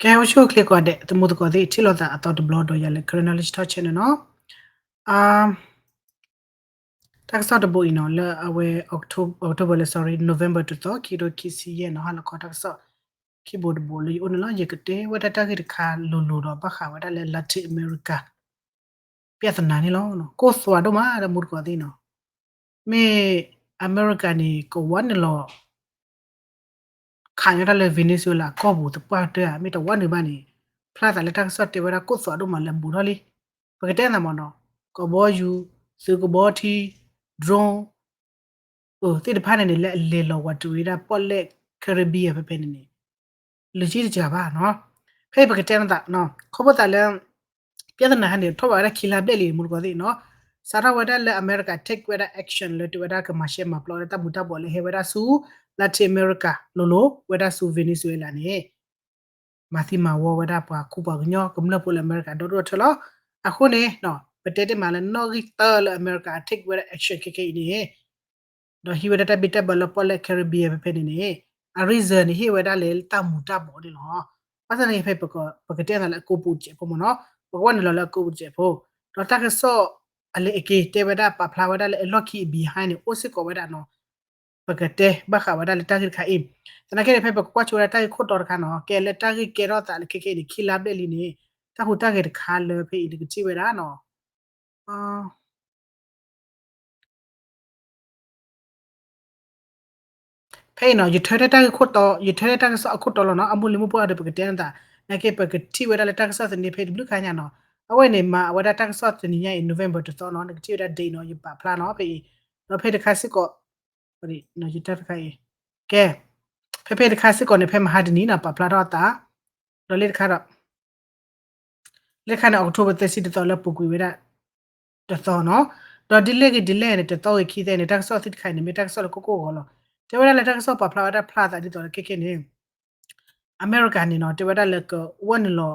ကဲ အိၣ်ဆူၣ်အိၣ်ချ့ကိးဂၤဒဲး သမူသကိးသ့ၣ် ထံၣ်လိာ်သးအသီတဘျီဒီးယၤလၢ Karen Knowledge Talk Channel နီၤ. တၢ်ကစီၣ်တဘိအံၤနီၤ လၢအဝဲ October, October လၢ sorry, November တသီ ခံကထိခံဆံယဲၢ်နီၤ ဟါလီၤခီတၢ်ကစီၣ် ခံဘိတဘိလၢယအိၣ်န့ၣ်လီၤ. ယကတဲဝဲဒၣ်တၢ်ဂ့ၢ်တခါလိၤလိၤဒီး ဘၣ်ဃးဝဲဒၣ်လၢ Latin America ပြဿနာန့ၣ်လီၤ. ကိၢ်သွးဒိၣ်မး ဒီးမူသကိးသ့ၣ်နီၤ, မ့ၢ်အမဲရကၤန့ၣ် ကဝီၤနုာ်လီၤ ခးညီတၢ်လၢ Venezuela ကီၢ်ပူၤသပှၢ်တၢၢ်ဧါ, မ့ၢ်တဝီနုာ်ဘၣ်န့ၣ် ဖျါသးလၢတၢ်ကစီၣ်တဲဝဲဒၣ်ကိၢ်သွးဒိၣ်မးလၢအဘူးထီၣ်လံ. ပကတဲသးမ့ၢ်နီၤ, ကဘီယူၤ, သုးကဘီထံ, drone သ့ၣ်တဖၣ်န့ၣ်န့ၣ် လၢအလဲၤလီၤဝးတရံးဝဲဒၣ်ပီၣ်လဲၣ် Caribbean ဖဲဖဲန့ၣ်န့ၣ် လၢကံတစှၤဘၣ်နီၤ. ဖဲအံၤပကတဲနသး, ခီဖျိသးလၢ ပြဿနာဟဲန့ၣ် ထီၣ်ဘၣ်ဝဲဒၣ်ခံလါဘျဲၣ်လံ မူတကိးသ့ၣ်နီၤ, စးထီၣ်ဝဲဒၣ်လၢအမဲရကၤ take ဝဲဒၣ် action လၢတဝဲဒၣ်ကမၤရှဲမၤပျီဝဲဒၣ်တၢ်မူၤတၢ်ဘှီးလၢဟဲဝဲဒၣ်ဆူ Latin America လိၤလိၤ ဝဲဒၣ်ဆူ Venezuela န့ၣ် မၤသံမၤဝီဝဲဒၣ်ပှၤခူပှၤကညီကမျၢၢ်ဖိလၢအမဲရကၤဒီဒိၣ်ထၢၣ်လီၤ. အဃိန့ၣ် ပတဲတ့ၢ်မးလၢနီၣ်ဂံၢ်သၢလၢအမဲရကၤ take ဝဲဒၣ် action ခဲခဲအံၤန့ၣ် ဒီးဟံးဝဲဒၣ်တၢ်ဘံၣ်တၢ်ဘၢလၢပီၣ်လဲၣ် Caribbean ဖဲဖဲန့ၣ်န့ၣ် အ reason န့ၣ် ဟ့ၣ်ဝဲဒၣ်လၢတၢ်မူၤတၢ်ဘှီးန့ၣ်လီၤ. ဘၣ်ဆၣ်သနာ်က့ဖဲ ပကတဲနသးလၢအကိာ်ပူၤတစဲးဖိမ့ၢ်နီၤ, ပကဝဲနုာ်လီၤလၢအကိာ်ပူၤတစဲးဖိ, ဒီးတၢ်ကစီၣ်အလဲၤအက့ၤတဲဝဲဒၣ်ပာ်ဖျါဝဲဒၣ်လၢအလီၢ်ခံအ behind န့ၣ် အိၣ်စ့ၢ်ကီးဝဲဒၣ်နီၤ. ပကတဲဘၣ်ဃးဝဲဒၣ်လၢတၢ်ဂ့ၢ်တခါအံၤ, သနာ်က့န့ၣ် ဖဲပကကွၢ်ဆိဝဲဒၣ်တၢ်ဂ့ၢ်ခိၣ်တီတခါနီၤ, ကဲလၢတၢ်ဂ့ၢ်ကဲထီၣ်သးလၢခဲခဲအံၤန့ၣ် ခံလါဘျဲၣ်လံန့ၣ် တၢ်ဟူးတၢ်ဂဲၤတခါလၢဖဲအံၤန့ၣ် ကထံၣ်ဝဲဒၣ်နီၤ ဖဲအံၤနီၤ ယထၢထဲတၢ်ဂ့ၢ်ခိၣ်တီ, ယထၢထဲတၢ်ကစီၣ်အခိၣ်တီလီၤနီၤ, အမိၢ်လံၤမိၢ်ပှၢ်ဒီးပကတဲနသး, သနာ်က့ပကထံၣ်ဝဲဒၣ်လၢတၢ်ကစီၣ်သန့ဖဲတဘျုးခါညါနီၤ, အဝဲန့ၣ်မၤအဝဲဒၣ်တၢ်ကစီၣ်သန့ညါအံၤ November တသီနီၤ, နကထံၣ်ဝဲဒၣ် date နီၤ, ယပာ်ဖျါနီၤ ဖဲအံၤ, ဒီးဖဲတခါစ့ၢ်ကီး, တခါအံၤ, ကဲ, ဖဲဖဲတခါစ့ၢ်ကီးန့ၣ် ဖဲမဟါတနံၤနီၤ ပာ်ဖျါထီၣ်အသး, ဒီးလၢတခါဒီး လၢခါန့ၣ် October သၢဆံတသီလၢပူၤကွံာ်ဝဲဒၣ်တသီနီၤ, ဒီးဒ်လဲၣ်ဂ့ၤဒ်လဲၣ်န့ၣ် တသီဂ့ၤခံသီန့ၣ် တၢ်ကစီၣ်သ့ၣ်တခါအံၤန့ၣ် မ့ၢ်တၢ်ကစီၣ်လၢကိၢ်ကိၢ်ဂီၤလီၤ. တဲဝဲဒၣ်လၢတၢ်ကစီၣ်ပာ်ဖျါဝဲဒၣ်ဖျါသးဒ်သိးလၢခဲခဲန့ၣ် အမဲရကၤန့ၣ်နီၤ တဲဝဲဒၣ်လၢကဝဲနုာ်လီၤ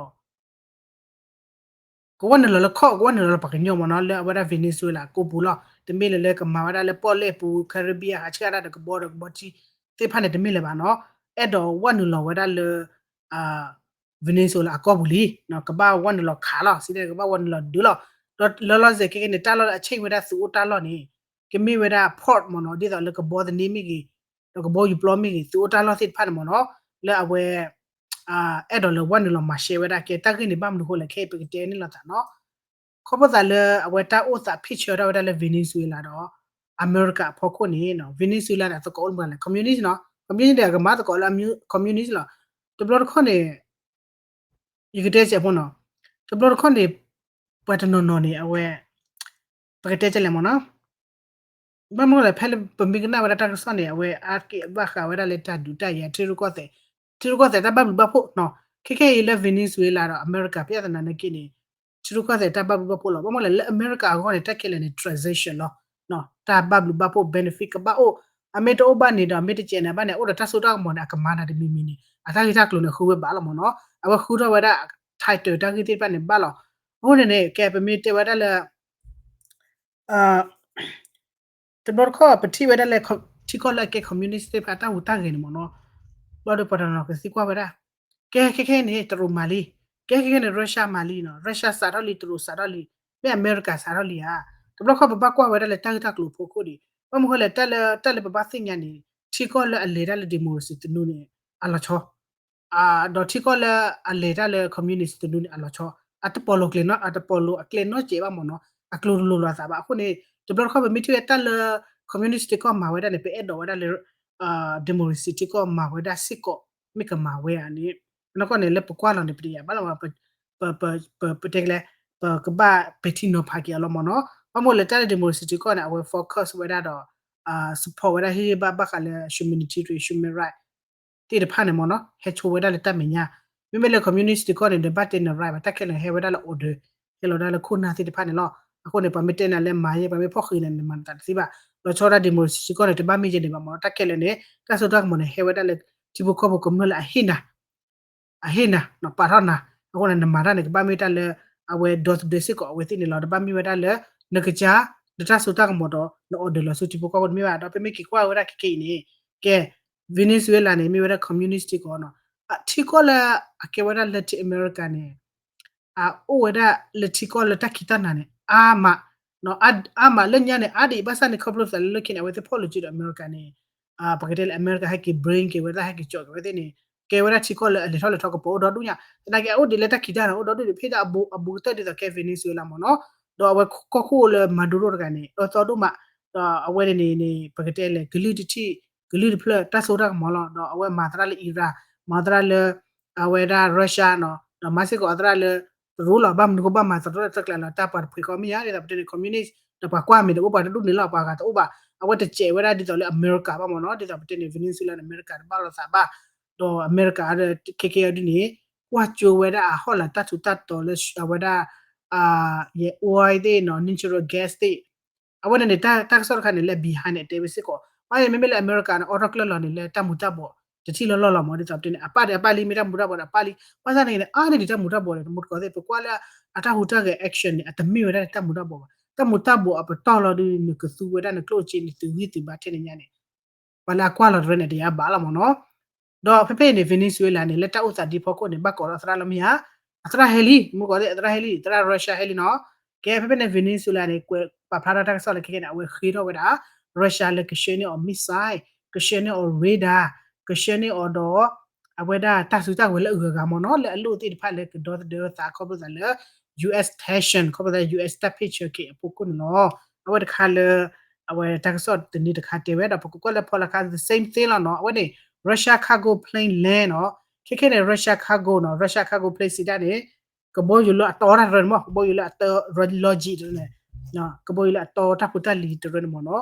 ကဝဲနုာ်လီၤလၢခီၣ် ကဝဲနုာ်လီၤလၢပှၤကညီမ့ၢ်နီၤ လၢအဝဲဒၣ် Venezuela ကိၢ်ပူၤလီၤ. တမ့ၢ်လၢလၢကမၤဝဲဒၣ်လၢပီၣ်လဲၣ်ပူၤ Caribbean ဟးဆှၣ်တၢ်ဒီးကဘီဒီးကဘီထံသ့ၣ်တဖၣ်န့ၣ် တမ့ၢ်လၢၤဘၣ်နီၤ, အဲၣ်ဒိးဝဲနုာ်လီၤဝဲဒၣ်လၢ Venezuela အကီၢ်ပူၤလံ, ကဘၣ်ဝဲနုာ်လီၤခးလီၤ စံးဒ်န့ၣ် ကဘၣ်ဝဲနုာ်လီၤဒုးလီၤ. ဒီးလီၤလီၤဆဲးခဲကဲန့ၣ် တၢ်လီၢ်လၢအဆ့ၣ်ဝဲဒၣ်သုးအိၣ်တၢ်လီၢ်န့ၣ် ကမ့ၢ်ဝဲဒၣ် port မ့ၢ်နီၤ ဒ်သိးလၢကဘီသန့မ့ၢ်ဂ့ၤ, ဒီးကဘီယူၤပျီမ့ၢ်ဂ့ၤ သုးအိၣ်တၢ်လီၢ်သ့ၣ်တဖၣ်န့ၣ်မ့ၢ်နီၤ, လၢအဝဲ အဲၣ်ဒိးလၢဝဲနုာ်လီၤမၤရှဲဝဲဒၣ်ကဲ တၢ်ဂ့ၢ်န့ၣ်ဘၣ်မနုၤဃိလဲၣ် ခဲအံၤပကတဲန့ၣ်လိာ်သးနီၤ. ခီဖျိသးလၢအဝဲတၢ်အိၣ်သး picture ထီၣ်ဝဲဒၣ်လၢ Venezuela ဒီး အမဲရကၤအဖီခိၣ်န့ၣ် Venezuela န့ၣ် အသကိးအိၣ်မနုၤလဲၣ် communist နီၤ, communist န့ၣ် အကမၤသကိးလၢ communist လီၤ. တဘျီတခီၣ်န့ၣ် ယကတဲစဲးဖိနီၤ, တဘျီတခီၣ်န့ၣ် ပှၤတနီၤနီၤန့ၣ် အဝဲ ပကတဲကလဲၣ်မ့ၢ်နီၤ, ဘၣ်မနုၤလဲၣ် ဖဲလၢပမ့ၢ်ကနၣ်ဝဲဒၣ်တၢ်ကစီၣ်န့ၣ် အဝဲအါတက့ၢ်ဘၣ်ဃးဝဲဒၣ်လၢတၢ်ဒုးတၢ်ယၤ ထံရူၢ်ကီၢ်သဲး, ထံရူၢ်ကီၢ်သဲးတၢ်ဘၣ်ဘျုးဘၣ်ဖှိၣ်နီၤ, ခဲခဲအံၤလၢ Venezuela ဒီးအမဲရကၤ ပြဿနာ နာ်က့န့ၣ် ထံရူၢ်ကီၢ်သဲးတၢ်ဘၣ်ဘျုးဘၣ်ဖှိၣ်လီၤ. ဘၣ်မနုၤလဲၣ်လၢအမဲရကၤအဂီၢ်န့ၣ် တၢ်ခဲလၢာ်န့ၣ် transaction လီၤ, တၢ်ဘၣ်ဘျုးဘၣ်ဖှိၣ် benefit ကဘၣ်အိၣ်, အမ့ၢ်တအိၣ်ဘၣ်န့ၣ်ဒီး မ့ၢ်တကဲန့ၣ်ဘၣ်န့ၣ် အအိၣ်ဒီးတၢ်စိတၢ်ကမီၤန့ၣ် အကမၤနၤတမံၤမံၤန့ၣ် အတၢ်ဂ့ၢ်တၢ်ကျိၤန့ၣ် ဃုဝဲဘၣ်လီၤမ့ၢ်နီၤ, အဝဲဃုထီၣ်ဝဲဒၣ် title တၢ်ဂ့ၢ်သ့ၣ်တဖၣ်န့ၣ်ဘၣ်လီၤ. အဃိန့ၣ်န့ၣ် ကဲပမ့ၢ်တဲဝဲဒၣ်လၢ တဘျီတခီၣ် ပထံၣ်ဝဲဒၣ်လၢ ထံကီၢ်လၢအကဲ communist သ့ၣ်တဖၣ် တၢ်ဟူးတၢ်ဂဲၤန့ၣ်မ့ၢ်နီၤ, ဘျီဒီးပှၤတနီၤကသံကွၢ်ဝဲဒၣ်, ကဲခဲခဲအံၤန့ၣ် တရူးမၤလံ, ကဲခဲခဲန့ၣ် Russia မၤလံနီၤ, Russia စးထီၣ်လံ တရူးစးထီၣ်လံ, မ့ၢ်အမဲရကၤစးထီၣ်လံဧါ. တဘျီတခီၣ် ပဘၣ်ကွၢ်ဝဲဒၣ်လၢတၢ်ဂ့ၢ်တၢ်ကျိၤအဖီခိၣ်ဒံး, ဘၣ်မနုၤဃိလဲၣ် တၢ်လၢ တၢ်လၢပဘၣ်သ့ၣ်ညါန့ၣ် ထံကီၢ်လၢအလဲၤတၢ်လၢ democracy တနူန့ၣ် အလီၤဆီ ဒီးထံကီၢ်လၢအလဲၤတၢ်လၢ communist တနူန့ၣ် အလီၤဆီ, အတပီၢ်လိာ်ကျဲၤနီၣ်, အတပီၢ်လိာ်အကျဲနီၣ်စဲးဘၣ်မ့ၢ်နီၤ, အကျိၤတလိၤလိာ်အသးဘၣ်. အဃိန့ၣ် တဘျီတခီၣ် ပမ့ၢ်ထံၣ်ဝဲတၢ်လၢ communist ထံကီၢ်မၤဝဲဒၣ်န့ၣ် ပအဲၣ်ဒိးဝဲဒၣ်လၢ democracy ထံကီၢ်မၤဝဲဒၣ်စ့ၢ်ကီး မ့ၢ်ကမၤဝဲဧါန့ၣ်, နီၢ်ကီၢ်န့ၣ် လၢပကွၢ်လီၤန့ၣ် ပတယာ်ဘၣ်လီၤ, ပတဲကလဲၣ်, ပကဘၣ်ပဲာ်ထံနီၤဖးက့ၤအီၤလီၤမ့ၢ်နီၤ. ဘၣ်မနုၤလဲၣ် တၢ်လၢ democracy ထံကီၢ်န့ၣ် အဝဲ focus ဝဲဒၣ်ဒီး support ဝဲဒၣ်ဟ့ၣ်ဂံၢ်ဘါဘၣ်ဃးလၢ humanitarian human right သ့ၣ်တဖၣ်န့ၣ်မ့ၢ်နီၤ, ဟဲဆိဝဲဒၣ်လၢတၢ်မဲာ်ညါ. မ့မ့ၢ်လၢ communist ထံကီၢ်န့ၣ် နဘၣ်တဲန right ဘၣ်, တၢ်ခဲလၢာ်န့ၣ် ဟဲဝဲဒၣ်လၢ order, ဟဲလီၤဒၣ်လၢခိၣ်နၢ်သ့ၣ်တဖၣ်န့ၣ်လီၤ. အဃိန့ၣ် ပှၤမ့ၢ်တဲနၤလၢမၤယဲ ပှၤမ့ၢ်ဖီၣ်ဃံးနၤန့ၣ် နမၤနသးတသ့ဘၣ်. လီၤဆီဒၣ် democracy ထံကီၢ်န့ၣ် တဘၣ်မ့ၢ်ယဲန့ၣ်ဘၣ်မ့ၢ်နီၤ, တၢ်ခဲလၢာ်န့ၣ် တၢ်စိတၢ်ကမီၤန့ၣ် ဟဲဝဲဒၣ်လၢ ထံဖိကီၢ်ဖိကမျၢၢ်လၢအဟ့ၣ်နၤ အဟ့ၣ်နၤ ပာ်ထီၣ်နၤ. အဃိန့ၣ် နမၤတၢ်န့ၣ် ကဘၣ်မ့ၢ်တၢ်လၢ အဝဲဒီသဒၢစ့ၢ်ကီးအဝဲသ့ၣ်န့ၣ်လီၤ. တဘၣ်မ့ၢ်ဝဲဒၣ်လၢ နကစၢ် နတၢ်စိတၢ်ကမီၤဒီး န order လီၤဆူထံဖိကီၢ်ဖိတမ့ၢ်ဘၣ်. ဒီးပမ့ၢ်က့ၤကွၢ်ဝဲဒၣ်ခဲခဲအံၤန့ၣ် ကဲ Venezuela န့ၣ် မ့ၢ်ဝဲဒၣ် communist ထံကီၢ်နီၤ. ထံကီၢ်လၢအကဲဝဲဒၣ် Latin America န့ၣ် အအိၣ်ဝဲဒၣ်လၢထံကီၢ်လၢတၢ်ခံးတၢ်နၤန့ၣ် အါမး, အါမးလၢညါန့ၣ် အါဒံးဘၣ်ဆၣ်န့ၣ် ခီဖျိသးလၢလၢခံန့ၣ် အဝဲသ့ၣ်ဖီၣ်လိာ်က့ၤဒီး America န့ၣ် ပကတဲလၢ America ဟဲက့ၤ bring က့ၤဝဲဒၣ် ဟဲက့ၤကၠီက့ၤဝဲသ့ၣ်န့ၣ် ကဲဝဲဒၣ်ထံကီၢ်လၢအလဲၤထီၣ်လဲၤထီကပီၤအိၣ်ဒီဒူၣ်ညါ, သနာ်က့အအိၣ်ဒံးလၢတၢ်ခံးတၢ်နၤအိၣ်ဒီဒူၣ်ဒံး ဖဲဒၣ်အဘူးကတၢၢ် ဒ်သိးကဲ Venezuela မ့ၢ်နီၤ, ဒီးအဝဲကီၢ်ခိၣ်လၢ Maduro တဂၤန့ၣ် အၢသီဒိၣ်မး, ဒီးအဝဲန့ၣ်န့ၣ် ပကတဲလၢကလုၢ်တထံၣ် ကလုၢ်တဖျၢၣ် တၢ်စိတၢ်ကမီၤလီၤ, ဒီးအဝဲမၤသရၣ်လၢ Iran မၤသရၣ်လၢ အဝဲဒၣ် Russia နီၤ, ဒီးမၤစ့ၢ်ကီးအသရၣ်လၢ တရူးလီၤ, ဘၣ်မနုၤဃိဘၣ်မၤသရၣ်တကျါလီၤ, တၢ်ပှၤတဖှဲးဃီမ့ၢ်ဧါ, ဒ်သိးပတဲန့ၣ် communist ဒီးပှၤကွၢ်မ့ၢ်တအိၣ် ပှၤတဒူၣ်န့ၣ်လီၤ, ပှၤဂၤတအိၣ်ဘၣ်, အဝဲတစဲးဝဲဒၣ်ဒ်သိးလၢ America ဘၣ်မ့ၢ်နီၤ, ဒ်သိးပတဲန့ၣ် Venezuela န့ၣ် America တဘၣ်လိာ်သးဘၣ်, ဒီး America ဒီး ခဲကဲအီၤဒ်န့ၣ် ကွၢ်ကၠိဝဲဒၣ်အဟီၣ်လာ်တၢ်ထူးတၢ်တီၤလၢ အဝဲဒၣ် ယ oil သ့ၣ်နီၤ natural gas သ့ၣ် အဝဲန့ၣ်န့ၣ် တၢ်ကစီၣ်တခါန့ၣ်လၢ behind န့ၣ် တဲဝဲစ့ၢ်ကီး, ဘၣ်မ့မ့ၢ်လၢ America န့ၣ် အိးထီၣ်ကျၢၢ်လီၤန့ၣ် လၢတၢ်မူၤတၢ်ဘှီး တထံၣ်လၢလီၢ်လီၤမ့ၢ် ဒ်သိးပတဲန့ၣ် အပၣ်ဒီးအပၣ်လံ မ့ၢ်တၢ်မူၤတၢ်ဘှီးဒီးအပၣ်လံ, ဘၣ်ဆၣ်န့ၣ် အါန့ၢ်ဒံးတၢ်မူၤတၢ်ဘှီးဒီး တမူတကိးသ့ၣ် ပကွၢ်လၢအတၢ်ဟူးတၢ်ဂဲၤ action န့ၣ် အတမ့ၢ်ဝဲဒၣ်န့ၣ် တၢ်မူၤတၢ်ဘှီးဘၣ်, တၢ်မူၤတၢ်ဘှီးအပတီၢ်လီၤဒုး နကသူဝဲဒၣ်နကျိၣ်စ့ နသုးဂံၢ်သုးဘါထဲန့ၣ်ညါန့ၣ် ပှၤလၢအကွၢ်လီၤတရၢန့ၣ် တယါဘၣ်လီၤမ့ၢ်နီၤ. ဒီးဖဲဖဲအံၤန့ၣ် Venezuela န့ၣ် လၢတၢ်အိၣ်သးဒ်ဖီခိၣ်န့ၣ် ဘၣ်ကိးထီၣ်သရၣ်လီၤမ့ၢ်ဧါ, အသရၣ်ဟဲလံ, မူတကိးသ့ၣ် အသရၣ်ဟဲလံ, သရၣ် Russia ဟဲလံနီၤ. ကဲ ဖဲဖဲန့ၣ် Venezuela န့ၣ် ကွဲးပာ်ဖျါထီၣ်တၢ်ကစီၣ်လၢခဲကဲန့ၣ် အဝဲဃ့ထီၣ်ဝဲဒၣ် Russia လၢကဆှၢန့ၢ်အီၤ missile, ကဆှၢန့ၢ်အီၤ radar, ကဆှၢန့ၢ်အီၤဒီး အဝဲဒၣ်တၢ်စုတၢ်ကဝဲၤလၢအဂုၤအဂၤမ့ၢ်နီၤ လၢအလိၣ်သ့ၣ်တဖၣ်လၢကဒီသဒၢသးခီဖျိသးလၢ US tension ခီဖျိသး US တၢ်ဖ့ၣ်ဆၢက့ၤအဖီခိၣ်န့ၣ်လီၤ. အဝဲတခါလၢ အဝဲတၢ်ကစီၣ်တနံၤတခါတဲဝဲဒီး ပကကွၢ်လၢဖီလာ်ခါ the same thing လီၤနီၤ. အဝဲန့ၣ် Russia cargo plane land နီၤ. ခဲခဲန့ၣ် Russia cargo နီၤ Russia cargo plane စံးဒၣ်န့ၣ် ကဘီယူၤလၢအတီတၢ်တရၢန့ၣ်မ့ၢ် ကဘီယူၤလၢအတီ logic တရၢန့ၣ် ကဘီယူၤလၢအတီတၢ်ဖိတၢ်လံၤတရၢန့ၣ်မ့ၢ်နီၤ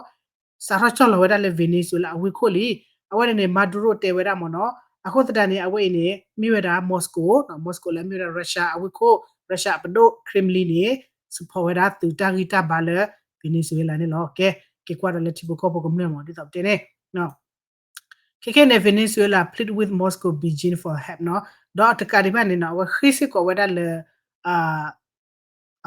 စးထီၣ်ကၠီၣ်လီၤဝဲဒၣ်လၢ Venezuela အဝ့ၢ်ခိၣ်လံ. အဝဲန့ၣ်န့ၣ် Maduro တဲဝဲဒၣ်မ့ၢ်နီၤ. အဃိသတးန့ၣ် အဝဲအံၤန့ၣ် မ့ၢ်ဝဲဒၣ် Moscow, Moscow လၢမ့ၢ်ဝဲဒၣ် Russia အဝ့ၢ်ခိၣ် Russia အပဒိၣ် Kremlin န့ၣ် support ဝဲဒၣ်သုးတၢ်ဂံၢ်တၢ်ဘါလၢ Venezuela န့ၣ်လီၤ. ကဲ က့ၤကွၢ်ဒီးလၢထံဖိကီၢ်ဖိကမျၢၢ်မ့ၢ် ဒ်သိးပတဲန့ၣ် ခဲခဲန့ၣ် Venezuela plead with Moscow, Beijing for help နီၤ. ဒီးတကးဒံးဘၣ်န့ၣ်နီၤ အဝဲဃ့စ့ၢ်ကီးဝဲဒၣ်လၢ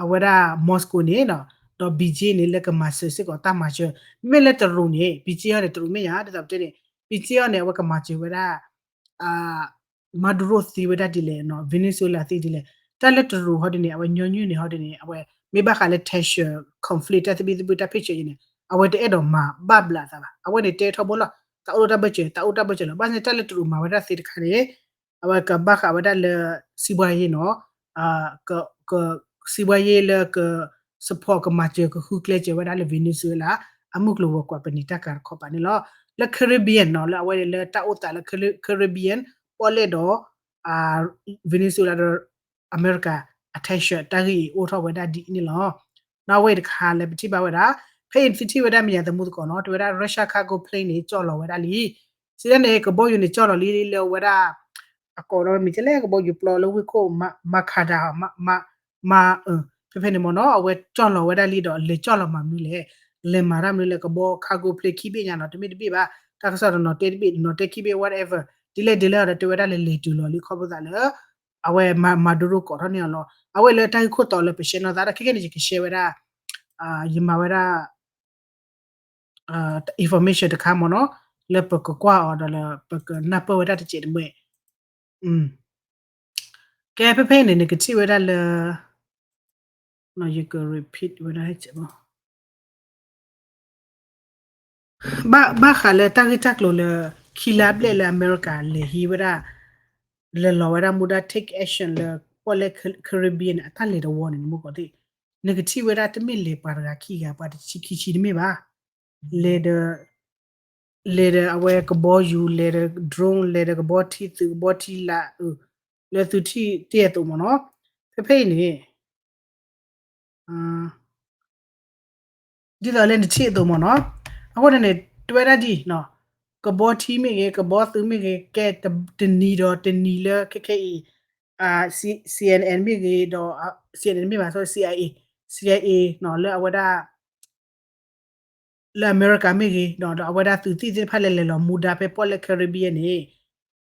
အဝဲဒၣ် Moscow န့ၣ်နီၤ ဒီး Beijing န့ၣ် လၢကမၤစၢၤစ့ၢ်ကီးတၢ်မၤစၢၤ မ့မ့ၢ်လၢတရူးန့ၣ် Beijing အီၤန့ၣ် တရူးမ့ၢ်ညါ ဒ်သိးပတဲန့ၣ် Beijing အီၤန့ၣ် အဝဲကမၤစၢၤဝဲဒၣ် Maduro သ့ဝဲဒၣ်ဒ်လဲၣ်နီၤ Venezuela သ့ဒ်လဲၣ် တၢ်လၢတရူးဟီဒ်န့ၣ် အဝဲညီနုၢ်န့ၣ်ဟီဒ်န့ၣ် အဝဲမ့ၢ်ဘၣ်ဃးလၢ tension conflict တၢ်သဘံၣ်သဘုၣ်တၢ်ဖ့ၣ်ဆၢအံၤန့ၣ် အဝဲတအဲၣ်ဒိးမၤဘၣ်ဘျးသးဘၣ် အဝဲန့ၣ်တဲထီဘိလီၤ တၢ်အိၣ်တၢ်ဘၢၣ်စၢၤ တၢ်အိၣ်တၢ်ဘၢၣ်စၢၤလီၤ. ဘၣ်ဆၣ်န့ၣ် တၢ်လၢတရူးမၤဝဲဒၣ်သ့တခါန့ၣ် အဝဲကဘၣ်ဃးဝဲဒၣ်လၢ စီးပွားရေးနီၤ စီးပွားရေးလၢက support ကမၤစၢၤကဃုကျဲစၢၤဝဲဒၣ်လၢ Venezuela အမုၢ်ကျိၤဝဲၤကွာ်ပနံာ်တၢ်ကၤတခီပၤန့ၣ်လီၤ. လၢ Caribbean နီၤ လၢအဝဲန့ၣ်လၢတၢ်အိၣ်သးလၢ Caribbean ပီၣ်လဲၣ်ဒီး Venezuela ဒီး အမဲရကၤ အ tension တၢ်ဂ့ၢ်အံၤအိၣ်ထီၣ်ဝဲဒၣ်ဒ်အံၤန့ၣ်လီၤ. နီၤ အဝဲတခါလၢပထံၣ်ဘၣ်ဝဲဒၣ် ဖဲအံၤသုထံၣ်ဝဲဒၣ်မဲာ်ညါသမူသကိးနီၤ တဲဝဲဒၣ် Russia cargo plane န့ၣ် ကၠီၣ်လီၤဝဲဒၣ်လံ. စံးဒၣ်န့ၣ် ကဘီယူၤန့ၣ် ကၠီၣ်လီၤလံလၢဝဲဒၣ် အကိးဒီးမံၤကဲလဲၣ် ကဘီယူၤပျီလၢဝ့ၢ်ခိၣ် မၤခးဒၣ် မၤ ဖဲဖဲန့ၣ်မ့ၢ်နီၤ အဝဲကၠီၣ်လီၤဝဲဒၣ်လံဒီး လဲၤကၠီၣ်လီၤမၤမနုၤလဲၣ် လဲၤမၤတၢ်မနုၤလဲၣ် ကဘီ cargo plane ခံဘ့ၣ်ညါနီၤ တမ့ၢ်တဘ့ၣ်ဘၣ် တၢ်ကစီၣ်တနီၤတဲတဘ့ၣ် တနီၤတဲခံဘ့ၣ် whatever ဒ်လဲၣ်ဒ်လဲၣ်ဒီးတဲဝဲဒၣ်လဲၤလဲၤတုၤလီၤလံခီဖျိသးလၢ အဝဲမၤဒိရိကီးထီၣ်န့ၢ်အီၤလီၤ. အဝဲလၢတၢ်ဂ့ၢ်ခိၣ်တီလၢပရှဲနီၤသးဒီး ခဲခဲန့ၣ် ယကရှဲဝဲဒၣ် ယမၤဝဲဒၣ် information တခါမ့ၢ်နီၤ လၢပကကွၢ်အီၤဒီးလၢပကနၢ်ပၢၢ်ဝဲဒၣ်တစဲးတမှဲ ကဲဖဲဖဲအံၤန့ၣ် နကထံၣ်ဝဲဒၣ်လၢ ယက repeat ဝဲဒၣ် ဘၣ်ဃးလၢတၢ်ဂ့ၢ်တၢ်ကျိၤလၢ ခံလါဘျဲၣ်လၢအမဲရကၤလဲၤဟံးဝဲဒၣ် လဲၤလီၤဝဲဒၣ်မူဒါ take action လၢပီၣ်လဲၣ် Caribbean န့ၣ် အတၢ်လဲၤတဝီန့ၣ် နမ့ၢ်ကီးသ့ၣ် နကထံၣ်ဝဲဒၣ်တမ့ၢ်လဲၤပှၤတဂၤခံဂၤ ပှၤတဆံခံဆံတမ့ၢ်ဘၣ် လဲၤဒီး လဲၤဒီးအဝဲကဘီယူၤ လဲၤဒီး drone လဲၤဒီးကဘီထံသုး ကဘီထံလာ် လၢသုထံၣ်တ့ၢ်အသိးမ့ၢ်နီၤ ဖဲဖဲအံၤန့ၣ် ဒ်သိးလၢနထံၣ်အသိးမ့ၢ်နီၤ အဃိန့ၣ်န့ၣ် တဝဲဒၣ်ဒ် ကဘီထံမ့ၢ်ဂ့ၤ ကဘီသုးမ့ၢ်ဂ့ၤ ကဲတနံၤဒီးတနံၤလၢခဲခဲအံၤ CNN မ့ၢ်ဂ့ၤဒီး CNN မ့ၢ်ဘၣ် sorry CIA CIA လၢအဝဲဒၣ် လၢအမဲရကၤမ့ၢ်ဂ့ၤ ဒီးအဝဲဒၣ်သုးသ့ၣ်တဖၣ်လၢလဲၤလီၤမူဒါဖဲပီၣ်လဲၣ် Caribbean န့ၣ်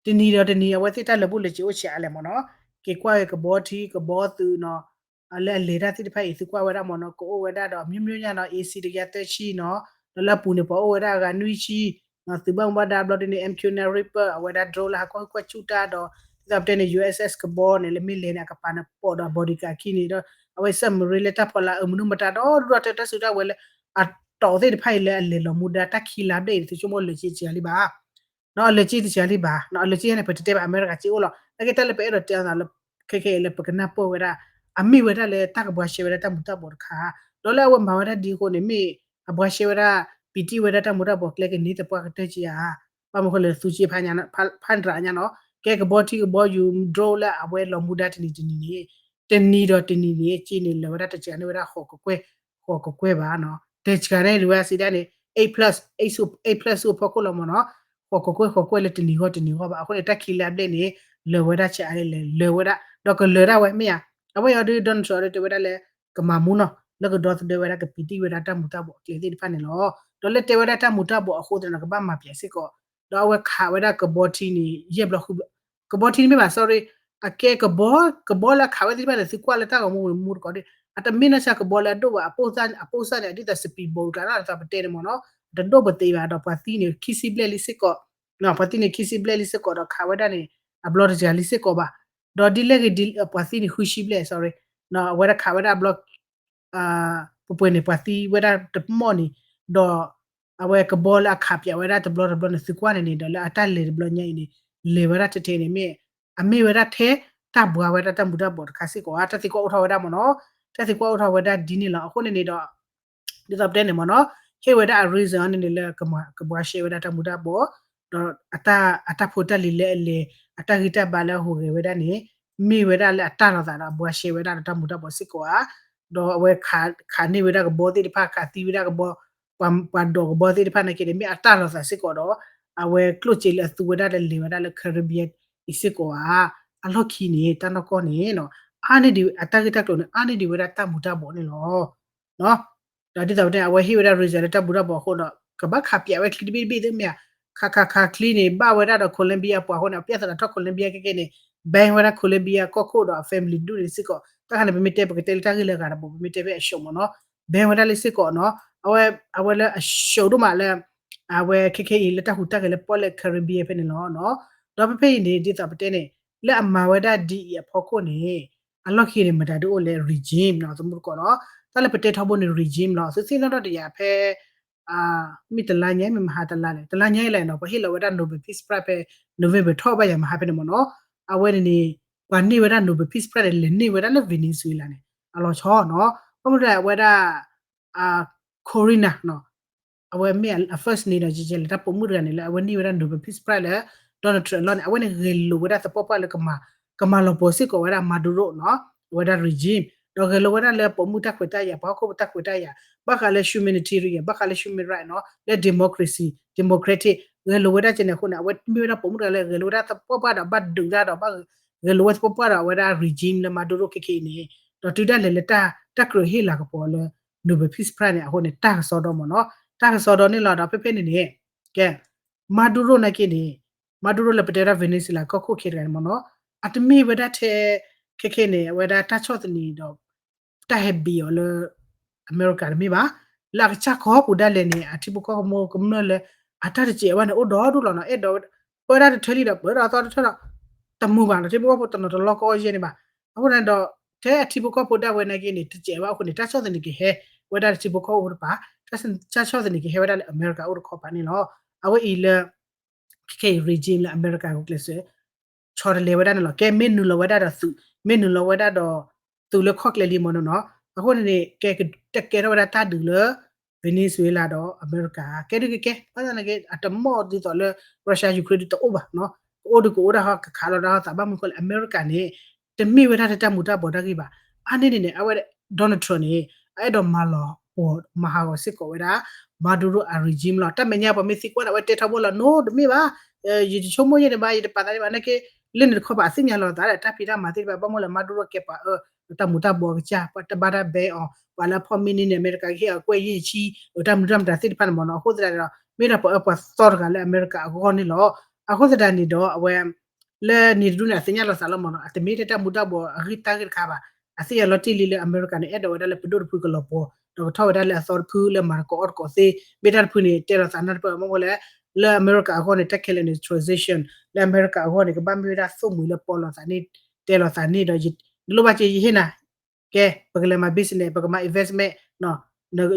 တနံၤဒီးတနံၤ အဝဲသ့ၣ်တၢ်လၢာ်ဘူၣ်လၢာ်စ့အိၣ်ဆံးအါလဲၣ်မ့ၢ်နီၤ က့ၤကွၢ်ဝဲကဘီထံကဘီသုးနီၤ လၢအလဲၤတၢ်သ့ၣ်တဖၣ်အံၤ သုကွၢ်ဝဲဒၣ်မ့ၢ်နီၤ ကအိၣ်ဝဲဒၣ်ဒီး မျိုးမျိုးညါနီၤ AC တကယၤသၢဆံနီၤ ဒီးလၢအပူၤန့ၣ် ပှၤအိၣ်ဝဲဒၣ်အဂၤနွံဆံ သုးဘၣ်မူဘၣ်ဒါဘျီဒ်န့ၣ် MQ-nine Reaper အဝဲဒၣ် drone လၢဟးကွၢ်ဟုၣ်ကွၢ်ဆူၣ်တၢ်ဒီး ဒ်သိးပတဲန့ၣ် USS ကဘီန့ၣ် လၢမ့ၢ်လဲၤန့ၣ် အကပၤန့ၣ်ပိာ်ဒီး bodyguard အခံန့ၣ်ဒီး အဝဲ submarine လၢတၢ်ဖီလာ်အမနုၤမတၤဒီး ဒိၣ်ထီၣ်တဲတၢ်စုတၢ်ဝဲၤလၢ အတီၢ်သ့ၣ်တဖၣ်အံၤလၢအလဲၤလီၤမူဒါတၢ်ခံလါဘျဲၣ်အံၤ သုဆိကမိၣ်လၢာ်က့တစှၤလံဘၣ် နီၢ်အလၢာ်က့တစှၤလံဘၣ် နီၢ်အလၢာ်က့န့ၣ် ပတတဲဘၣ် အမဲရကၤက့အိၣ်လီၤ နာ်က့တၢ်လၢပအဲၣ်ဒိးတဲအသးလၢ ခဲခဲအံၤလၢပကနၢ်ပၢၢ်ဝဲဒၣ် အမ့ၢ်ဝဲဒၣ်လၢတၢ်ကဘှါရှဲဝဲဒၣ်တၢ်မူၤတၢ်ဘှီးတခါ ဒီးလၢအဝဲမၤဝဲဒၣ်ဒ်အဃိန့ၣ် မ့ၢ်အဘှါရှဲဝဲဒၣ် ပံာ်တံၢ်ဝဲဒၣ်တၢ်မူၤတၢ်ဘှီးကျဲကန့ၢ်သပှၢ်ကတၢၢ်က့ဧါ ဘၣ်မနုၤဃိလဲၣ် သူက့ဖးညါ ဖးဒြးညါနီၤ ကဲကဘီထံကဘီယူၤ drone လၢအဝဲလီၤမူဒါတနံၤတနံၤန့ၣ် တနံၤဒီးတနံၤန့ၣ် က့န့ၣ်လၢာ်ဝဲဒၣ်တစှၤန့ၢ်ဝဲဒၣ် ဃိးကကွဲၢ် ဃိးကကွဲၢ်ဘၣ်နီၤ တစှၤန့ၢ်ဒံးဝဲဒၣ်စံးဒၣ်န့ၣ် eight plus အဖီခိၣ်လီၤမ့ၢ်နီၤ ဃိးကကွဲၢ်ဃိးကကွဲၢ်လၢတနံၤဂီၢ်တနံၤဂီၢ်ဘၣ် အဃိန့ၣ် တၢ်ခံလါဘျဲၣ်န့ၣ် လၢာ်ဝဲဒၣ်ဆဲးအါလဲၣ်လဲၣ် လၢာ်ဝဲဒၣ် ဒီးကလၢာ်ဒၣ်ဝဲမ့ၢ်ဧါ အဝဲအံၤဒီး Donald Trump ဒီးတဲဝဲဒၣ်လၢ ကမၤမူနီၤ လၢကဒီသဒၢဝဲဒၣ်ကပံာ်တံၢ်ဝဲဒၣ်တၢ်မူၤတၢ်ဘှီးအကျဲသ့ၣ်တဖၣ်န့ၣ်လီၤ ဒီးလၢတဲဝဲဒၣ်တၢ်မူၤတၢ်ဘှီးအဃိသတးဒီး ကဘၣ်မၤပၠးစ့ၢ်ကီး ဒီးအဝဲခးဝဲဒၣ်ကဘီထံန့ၣ် ယဲၢ်ဘျီဃုဘျီ ကဘီထံန့ၣ်မ့ၢ်ဘၣ် sorry အကဲကဘီ ကဘီလၢအခးဝဲသ့ၣ်တဖၣ်န့ၣ် သုကွၢ်လၢတၢ်ဂီၤမူမူတကိးဒၣ် အတမ့ၢ်နီၢ်ဆါကဘီလၢအဒိၣ်ဘၣ် အပိၢ်စၢ်န့ၣ် အပိၢ်စၢ်န့ၣ် ဒ်သိး speedboat ကျါနီၤ ဒ်သိးပတဲန့ၣ်မ့ၢ်နီၤ အတဒိၣ်ပသ့ဘၣ် ဒီးပှၤသံန့ၣ် ခံဆံဘျဲၣ်လံစ့ၢ်ကီး ပှၤသံန့ၣ် ခံဆံဘျဲၣ်လံစ့ၢ်ကီး ဒီးခးဝဲဒၣ်န့ၣ် အဘျီတစှၤလံစ့ၢ်ကီးဘၣ် ဒီးဒ်လဲၣ်ဂ့ၤဒ် ပှၤသံန့ၣ် ဃုဆံဘျဲၣ် sorry အဝဲဒၣ်ခးဝဲဒၣ်အဘျီ ပှဲၤပှဲၤန့ၣ် ပှၤသံဝဲဒၣ်တမီၢ်န့ၣ် ဒီး အဝဲကဘီလၢအခးပၠးဝဲဒၣ်တဘျီတဘျီန့ၣ် သုကွၢ်န့ၣ်န့ၣ် ဒီးလၢအတၢ်လဲၤတဘျီညါအံၤန့ၣ် လဲၤဝဲဒၣ်ထဲထဲန့ၣ်မ့ၢ် အမ့ၢ်ဝဲဒၣ်ထဲ တၢ်ဘှါဝဲဒၣ်တၢ်မူၤတၢ်ဘှီးတခါစ့ၢ်ကီးဧါ တၢ်သံကွၢ်အိၣ်ထီၣ်ဝဲဒၣ်မ့ၢ်နီၤ တၢ်သံကွၢ်အိၣ်ထီၣ်ဝဲဒၣ်ဒ်န့ၣ်လီၤ အဃိန့ၣ်န့ၣ်ဒီး ဒ်သိးပတဲန့ၣ်မ့ၢ်နီၤ ဟ့ၣ်ဝဲဒၣ်အ reason န့ၣ်န့ၣ်လၢ ကဘှါရှဲဝဲဒၣ်တၢ်မူၤတၢ်ဘှီး ဒီး အတၢ်ဖိတၢ်လံၤလၢအလဲၤ အတၢ်ဂံၢ်တၢ်ဘါလၢအဟူးဂဲၤဝဲဒၣ်န့ၣ် မ့ၢ်ဝဲဒၣ်လၢအတၢ်လီၤသးဒီးအဘှါရှဲဝဲဒၣ်ဒီးတၢ်မူၤတၢ်ဘှီးစ့ၢ်ကီးဧါ ဒီးအဝဲခးန့ၢ်ဝဲဒၣ်ကဘီသ့ၣ်တဖၣ် ခးသံဝဲဒၣ်ကဘီ ပှၤဒိးကဘီသ့ၣ်တဖၣ်နာ်က့န့ၣ် မ့ၢ်အတၢ်လီၤသးစ့ၢ်ကီးဒီး အဝဲကျိၣ်စ့လၢအသူဝဲဒၣ်လၢလဲၤဝဲဒၣ်လၢ Caribbean အံၤစ့ၢ်ကီးဧါ အလီၢ်ခံန့ၣ် တၢ်နီၢ်ကီၢ်န့ၣ် အါန့ၢ်ဒံး အတၢ်ဂ့ၢ်တၢ်ကျိၤန့ၣ် အါန့ၢ်ဒံးဝဲဒၣ်တၢ်မူၤတၢ်ဘှီးန့ၣ်လီၤ ဒီးဒ်သိးပတဲ အဝဲဟ့ၣ်ဝဲဒၣ် reason လၢတၢ်မူၤတၢ်ဘှီးအဃိဒီး ကဘၣ်ခးပၠးဝဲချံတဘ့ၣ်တဘ့ၣ်သ့ၣ်မ့ၢ်ဧါ ခးခးခးချံန့ၣ် ဘၣ်ဝဲဒၣ်ဒီး Colombia ပှၤအဃိန့ၣ် အပျဲၢ်သးဒီးထီၣ် Colombia ခဲကဲန့ၣ် ban ဝဲဒၣ် Colombia ကီၢ်ခိၣ်ဒီးအ family ဒူၣ်န့ၣ်စ့ၢ်ကီး တၢ်ခါန့ၣ် ပမ့ၢ်တဲပကတဲလၢတၢ်ဂ့ၢ်လၢအဂၤတဘိ ပမ့ၢ်တဲဖဲအ show မ့ၢ်နီၤ ban ဝဲဒၣ်လၢစ့ၢ်ကီးနီၤ အဝဲ အဝဲလၢအ show ဒိၣ်မးလၢ အဝဲခဲခဲအံၤလၢတၢ်ဟူးတၢ်ဂဲၤလၢပီၣ်လဲၣ် Caribbean ဖဲန့ၣ်လီၤ ဒီးဖဲဖဲအံၤန့ၣ် ဒ်သိးပတဲန့ၣ် လၢအမၤဝဲဒၣ်ဒ်အံၤအဖီခိၣ်န့ၣ် အလီၢ်ခံန့ၣ် မတၤဒုးအိၣ်လဲၣ် regime နီၤ သမူတကိးနီၤ တၢ်လၢပတဲထီဘိန့ၣ် regime လီၤ သုသ့ၣ်နီၣ်ထီၣ်တယၤဖဲ မ့ၢ်တလါညါ မ့ၢ်မဟါတလါလဲၣ် တလါညါအံၤလဲၣ်နီၤ ပှၤဟ့ၣ်လီၤဝဲဒၣ် Nobel Peace Prize ဖဲ November ထီၣ်ဘၣ်ယၤမဟါဖဲန့ၣ်မ့ၢ်နီၤ အဝဲန့ၣ်န့ၣ် ပှၤန့ၢ်ဝဲဒၣ် Nobel Peace Prize န့ၣ် လဲၤန့ၢ်ဝဲဒၣ်လၢ Venezuela န့ၣ် အလီၤဆီနီၤ ဘၣ်မနုၤလဲၣ် အဝဲဒၣ် Corina နီၤ အဝဲမ့ၢ်အ first န့ၣ်ဒီး ယဲလဲၣ် တၢ်ပိာ်မုၣ်တဂၤန့ၣ်လၢ အဝဲန့ၢ်ဝဲဒၣ် Nobel Peace Prize လၢ Donald Trump အလီၢ်န့ၣ် အဝဲန့ၣ်ဂဲၤလိာ်ဝဲဒၣ်သပှၢ်ပှၢ်လၢကမၤ ကမၤလီၤပှီၢ်စ့ၢ်ကီးဝဲဒၣ် Maduro နီၤ အဝဲဒၣ် regime ဒီးဂဲၤလိာ်ဝဲဒၣ်လၢပိာ်မုၣ်တၢ်ခွဲးတၢ်ယာ် ပှၤဟီၣ်ခိၣ်ဖိတၢ်ခွဲးတၢ်ယာ် ဘၣ်ဃးလၢ humanitarian ဘၣ်ဃးလၢ human right နီၤ လၢ democracy democratic ဂဲၤလိာ်ဝဲဒၣ်ကဲန့ၣ်အဃိန့ၣ် အဝဲမ့ၢ်ဝဲဒၣ်ပိာ်မုၣ်တဂၤလၢ ဂဲၤလိာ်ဝဲဒၣ်သပှၢ်ပှၢ်ဒီးဘၣ်ဒုးတၢ်ဒီးဘၣ် ဂဲၤလိာ်ဝဲသပှၢ်ပှၢ်ဒီးအဝဲဒၣ် regime လၢ Maduro ခဲခဲအံၤန့ၣ် ဒီးတုၤဒၣ်လဲာ်လၢတၢ် တၢ်ကြၢးဟ့ၣ်လၤကပီၤလၢ Nobel Peace Prize န့ၣ် အဃိန့ၣ် တၢ်ကစီဒီမ့ၢ်နီၤ တၢ်ကစီဒီန့ၣ်လီၤ ဒီးဖဲဖဲန့ၣ်န့ၣ် ကဲ Maduro နာ်က့န့ၣ် Maduro လၢပတဲဒၣ် Venezuela ကီၢ်ခိၣ်ခဲတဂၤန့ၣ်မ့ၢ်နီၤ အတမ့ၢ်ဝဲဒၣ်ထဲ ခဲခဲန့ၣ် အဝဲဒၣ်တၢ်ဆီၣ်သနံးဒီး တၢ်ဟဲဘံၣ်အီၤလၢ အမဲရကၤတမ့ၢ်ဘၣ် လၢအကစၢ်ခီပူၤဒၣ်လဲာ်န့ၣ် အထံဖိကီၢ်ဖိကမျၢၢ်လၢ အတၢ်တစဲးဘၣ်န့ၣ် အိၣ်ဒီဒူၣ်လီၤနီၤ အဲၣ်ဒိး ပၢဒၣ်တထၢလံဒီး ပၢဒၣ်သီတထၢဒီး တမုာ်ဘၣ်နီၤ ထံဖိကီၢ်ဖိတနီၤတလီၢ်ကအီၣ်ယဲၢ်န့ၣ်ဘၣ် အဃိန့ၣ်ဒီး ထဲအထံဖိကီၢ်ဖိဒၣ်ဝဲနာ်က့န့ၣ် တစဲးဘၣ်အဃိန့ၣ် တၢ်ဆီၣ်သနံးကဟဲဝဲဒၣ်လၢထံဖိကီၢ်ဖိတပၤ တၢ်ဆီၣ်သနံးကဟဲဝဲဒၣ်လၢအမဲရကၤအိၣ်တခီပၤန့ၣ်လီၤ အဝဲအံၤလၢ ခဲခဲအံၤ regime လၢအမဲရကၤဂုာ်ကျဲးစၢး ဆီတလဲဝဲဒၣ်န့ၣ်လီၤ ကဲမ့ၢ်နုာ်လီၤဝဲဒၣ်ဒီးသုး မ့ၢ်နုာ်လီၤဝဲဒၣ်ဒီး သုးလၢခီၣ်ကျဲလံမ့ၢ်နီၤနီၤ အဃိန့ၣ်န့ၣ် ကဲတကဲထီၣ်ဝဲဒၣ်တၢ်ဒုးလၢ Venezuela ဒီးအမဲရကၤ ကဲဒုးကကဲ ဘၣ်ဆၣ်နာ်က့ အတမီၢ်ဒ်သိးလၢ Russia Ukraine ဒုးတအိၣ်ဘၣ်နီၤ ကအိၣ်ဒုးကအိၣ်ဒၣ်ဟီ ကခးလီၤဒၣ်ဟီသး ဘၣ်မနုၤဃိလဲၣ် အမဲရကၤန့ၣ် တမ့ၢ်ဝဲဒၣ်လၢတၢ်မူၤတၢ်ဘှီးတၢ်ဂ့ၢ်ဘၣ် အါန့ၢ်န့ၣ်န့ၣ် အဝဲ Donald Trump န့ၣ် အအဲၣ်ဒိးမၤလီၤပှီၢ်မၤဟးဂီၤစ့ၢ်ကီးဝဲဒၣ် Maduro အ regime လီၤ တၢ်မဲာ်ညါပှၤမ့ၢ်သံကွၢ်န့ၣ် အဝဲတဲထီဘိလီၤ no တမ့ၢ်ဘၣ် ယတဆိကမိၣ်ယဲၢ်န့ၣ်ဘၣ် ယတပာ်သးန့ၣ်ဘၣ် နာ်က့ လၢန့ၣ်တခီပၤ အသ့ၣ်ညါလီၤသးဒီးတၢ်ဖံးတၢ်မၤသ့ၣ်တဖၣ် ဘၣ်မနုၤလဲၣ် Maduro ကဲပှၤအၢ တၢ်မူၤတၢ်ဘှီးကစၢ် ပှၤတဘၣ်တၢ် ban အီၤ ပှၤလၢအဖီၣ်မ့ၢ်န့ၢ်န့ၣ် အမဲရကၤကဟ့ၣ်အီၤကွဲၢ်ယဲၢ်ဆံ တၢ်မနုၤတၢ်မတၤသ့ၣ်တဖၣ်န့ၣ်မ့ၢ်နီၤ အဃိသတးဒီး မ့ၢ်ဒၣ်ပှၤအၢပှၤသီတဂၤလၢအမဲရကၤအဂီၢ်န့ၣ်လီၤ အဃိသတးန့ၣ်ဒီးအဝဲ လၢန့ၣ်တဒူၣ်န့ၣ် အသ့ၣ်ညါလီၤသးလီၤမ့ၢ်နီၤ အတမ့ၢ်ထဲတၢ်မူၤတၢ်ဘှီးအဂ့ၢ်တၢ်ဂ့ၢ်တခါဘၣ် အသ့ၣ်ညါလီၤတံၢ်လံလၢအမဲရကၤန့ၣ် အဲၣ်ဒိးဝဲဒၣ်လၢပဒိၣ်တဖုကလီၤပှီၢ် ဒီးကထီၣ်ဝဲဒၣ်လၢအသီတဖုလၢမၤသကိးအီၣ်သကိးသ့ မ့ၢ်တၢ်တဖုန့ၣ် တဲလီၤသးနၢ်တပၢၢ် ဘၣ်မနုၤလဲၣ် လၢအမဲရကၤအဂီၢ်န့ၣ် တၢ်ခဲလၢာ်န့ၣ် transition လၢအမဲရကၤအဂီၢ်န့ၣ် ကဘၣ်မ့ၢ်ဝဲဒၣ်သိၣ်မှံၤလၢပီလီၤသးန့ၣ် တဲလီၤသးန့ၣ်ဒီး နလိၣ်ဘၣ်က့ ယဟ့ၣ်နၤ ကဲ ပကလဲၤမၤ business ပကမၤ investment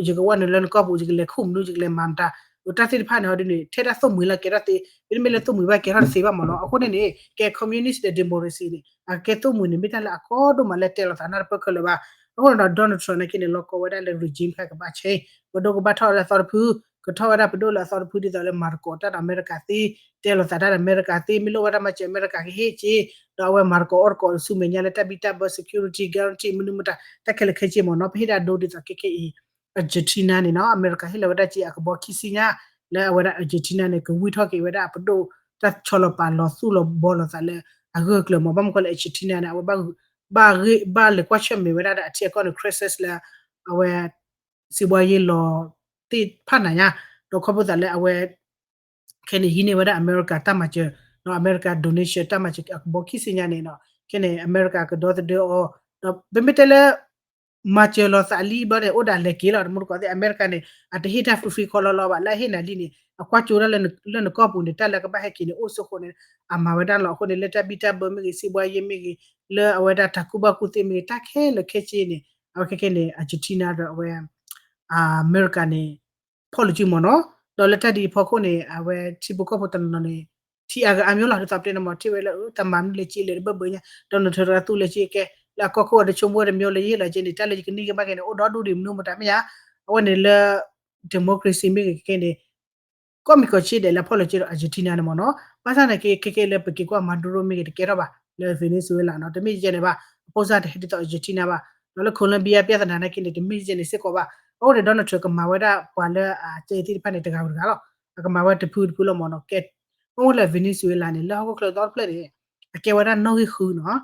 ယကဝဲနုာ်လၢနကီၢ်ပူၤ ယကလဲၤခူၣ်မနုၤ ယကလဲၤမၤမတၤ တၢ်သ့ၣ်တဖၣ်န့ၣ် ဟီဒ်န့ၣ် ထဲဒၣ်သိၣ်မှံၤလၢကဲထီၣ်သ့ မ့တမ့ၢ်လၢသိၣ်မှံၤဘၣ်ကဲထီၣ်တသ့ဘၣ်မ့ၢ်နီၤ. အဃိန့ၣ်န့ၣ် ကဲ communist ဒီး democracy န့ၣ် အကဲသိၣ်မှံၤန့ၣ် မ့ၢ်တၢ်လၢအကီဒိၣ်မးလၢတဲလီၤသးနီတပၢၢ်ခဲလၢာ်ဘၣ်. အဃိန့ၣ်ဒီး Donald Trump နာ်က့န့ၣ် လီၤကီဝဲဒၣ်လၢ regime ခါကဘၣ် change ပဒိၣ်ကဘၣ်ထီၣ်လၢအသီတဖု ကထီၣ်ဝဲဒၣ်ပဒိၣ်လၢအသီတဖု ဒ်သိးလၢမၤသကိးတၢ်ဒီးအမဲရကၤသ့ တဲလီၤသးတၢ်ဒီးအမဲရကၤသ့ မ့ၢ်လိၣ်ဝဲဒၣ်မၤစၢၤအမဲရကၤကဟ့ၣ်က့ ဒီးအဝဲမၤသကိးအီၣ်သကိးဆူမဲာ်ညါလၢတၢ်ဘံၣ်တၢ်ဘၢ security guarantee မနုၤမတၤ တၢ်ခဲလၢာ်ခဲဆ့မ့ၢ်နီၤ. ပဟ့ၣ်ဒၣ်ဒိဒ်သိးခဲခဲအံၤ Argentina န့ၣ်နီၤ အမဲရကၤဟ့ၣ်လီၤဝဲဒၣ်က့အကဘီခံဆံညါ လၢအဝဲဒၣ် Argentina န့ၣ် ကဝံထီၣ်က့ၤဝဲဒၣ်အပဒိၣ် တၢ်ဆီလီၤပာ်လီၤသူၣ်လီၤဘီလိာ်သးလၢအဂၢၢ်အကျၢၤမ့ၢ် ဘၣ်မနုၤဃိလၢ Argentina န့ၣ် အဝဲဘၣ်ဂ့ၢ်ဘၣ်လဲၤကွၢ်ဆၢၣ်မဲာ်ဝဲဒၣ်ဒီးအထံအကီၢ်န့ၣ် crisis လၢ အဝဲ စံးဘှါယ့လီၤသ့ၣ်တဖၣ်နၤညါ ဒီးခီဖျိသးလၢအဝဲ ခဲန့ၣ် ဟံးန့ၢ်ဝဲဒၣ်အမဲရကၤတၢ်မၤစၢၤ ဒီးအမဲရကၤ donation တၢ်မၤစၢၤအကဘီခံဆံညါန့ၣ်နီၤ ခဲန့ၣ် အမဲရကၤကဒီသဒၢအီၤ ဒီးပမ့ၢ်တဲလၢ မၤစၢၤလီၤသးလံဘျီန့ၣ် အိၣ်ဒၣ်လဲၤက့ၤလီၤ တမူတကိးသ့ၣ် အမဲရကၤန့ၣ် အတဟ့ၣ်တၢ် free free ခီလီၤလီၤဘၣ် လၢအဟ့ၣ်နၤလံန့ၣ် အကွၢ်ကၠိဒၣ်လၢနကီၢ်ပူၤန့ၣ် တၢ်လၢကဘၣ်ဟဲက့ၤန့ၣ် အိၣ်စ့ၢ်ကီးန့ၣ် အမၤဝဲဒၣ်လီၤ. အဃိန့ၣ် လၢတၢ်ဘံၣ်တၢ်ဘၢမ့ၢ်ဂ့ၤ စံးဘှါယ့မ့ၢ်ဂ့ၤ လၢအဝဲဒၣ်တၢ်ကူၣ်ဘၣ်ကူၣ်သ့မ့ၢ်ဂ့ၤ တၢ်ခဲလၢာ်ခဲဆ့န့ၣ် အဝဲခဲခဲန့ၣ် Argentina ဒီးအဝဲ အမဲရကၤန့ၣ် ဖီၣ်လီၤစုမ့ၢ်နီၤ ဒီးလၢတၢ်ဒ်အံၤအဖီခိၣ်န့ၣ် အဝဲထံဖိကီၢ်ဖိတနီၤနီၤန့ၣ် ထံအါဂၤအါမးလီၤ ဒ်သိးပတဲန့ၣ်မ့ၢ် ထံၣ်ဝဲလၢတၢ်မၤမနုၤလဲၣ်က့လဲၣ်တဘၢဘၢညါ ဒီးနထၢတရၣ်သူၣ်လဲၣ်က့ကဲ လၢအကီၢ်ခိၣ်အတဆိကမိၣ်ဝဲတမံၤလၢယဟ့ၣ်လီၤက့န့ၣ် တၢ်လၢယကန့ၢ်က့ဘၣ်က့န့ၣ် အိၣ်ဒီဒူၣ်ဒံးမနုၤမတၤမ့ၢ်ဧါ အဝဲန့ၣ်လၢ democracy မ့ၢ်ဂ့ၤခဲခဲန့ၣ် ကီၢ်မံၤကီၢ်ဆ့ဒဲးလၢဖီၣ်လီၤစုဒီး Argentina န့ၣ်မ့ၢ်နီၤ ဘၣ်ဆၣ်သနာ်က့ ခဲခဲလၢပက့ၤကွၢ် Maduro မ့ၢ်ဂ့ၤတကဲထီၣ်ဘၣ် လၢ Venezuela နီၤ တမ့ၢ်ယဲန့ၣ်ဘၣ် အဖိစၢ်တဟဲဒ်သိး Argentina ဘၣ် ဒီးလၢ Colombia ပြဿနာနာ်က့န့ၣ် တမ့ၢ်ယဲန့ၣ်စ့ၢ်ကီးဘၣ် အဃိန့ၣ် Donald Trump ကမၤဝဲဒၣ်ပှၤလၢအကဲအံၤသ့ၣ်တဖၣ်န့ၣ် တဂၤဝံၤတဂၤလီၤ အကမၤဝဲတဖုတဖုလီၤမ့ၢ်နီၤ ကဲ အိၣ်လၢ Venezuela န့ၣ် လၢဟီၣ်ခိၣ်ချၢဒီတဖျၢၣ်န့ၣ် အကဲဝဲဒၣ်နီၣ်ဂံၢ်ဃုနီၤ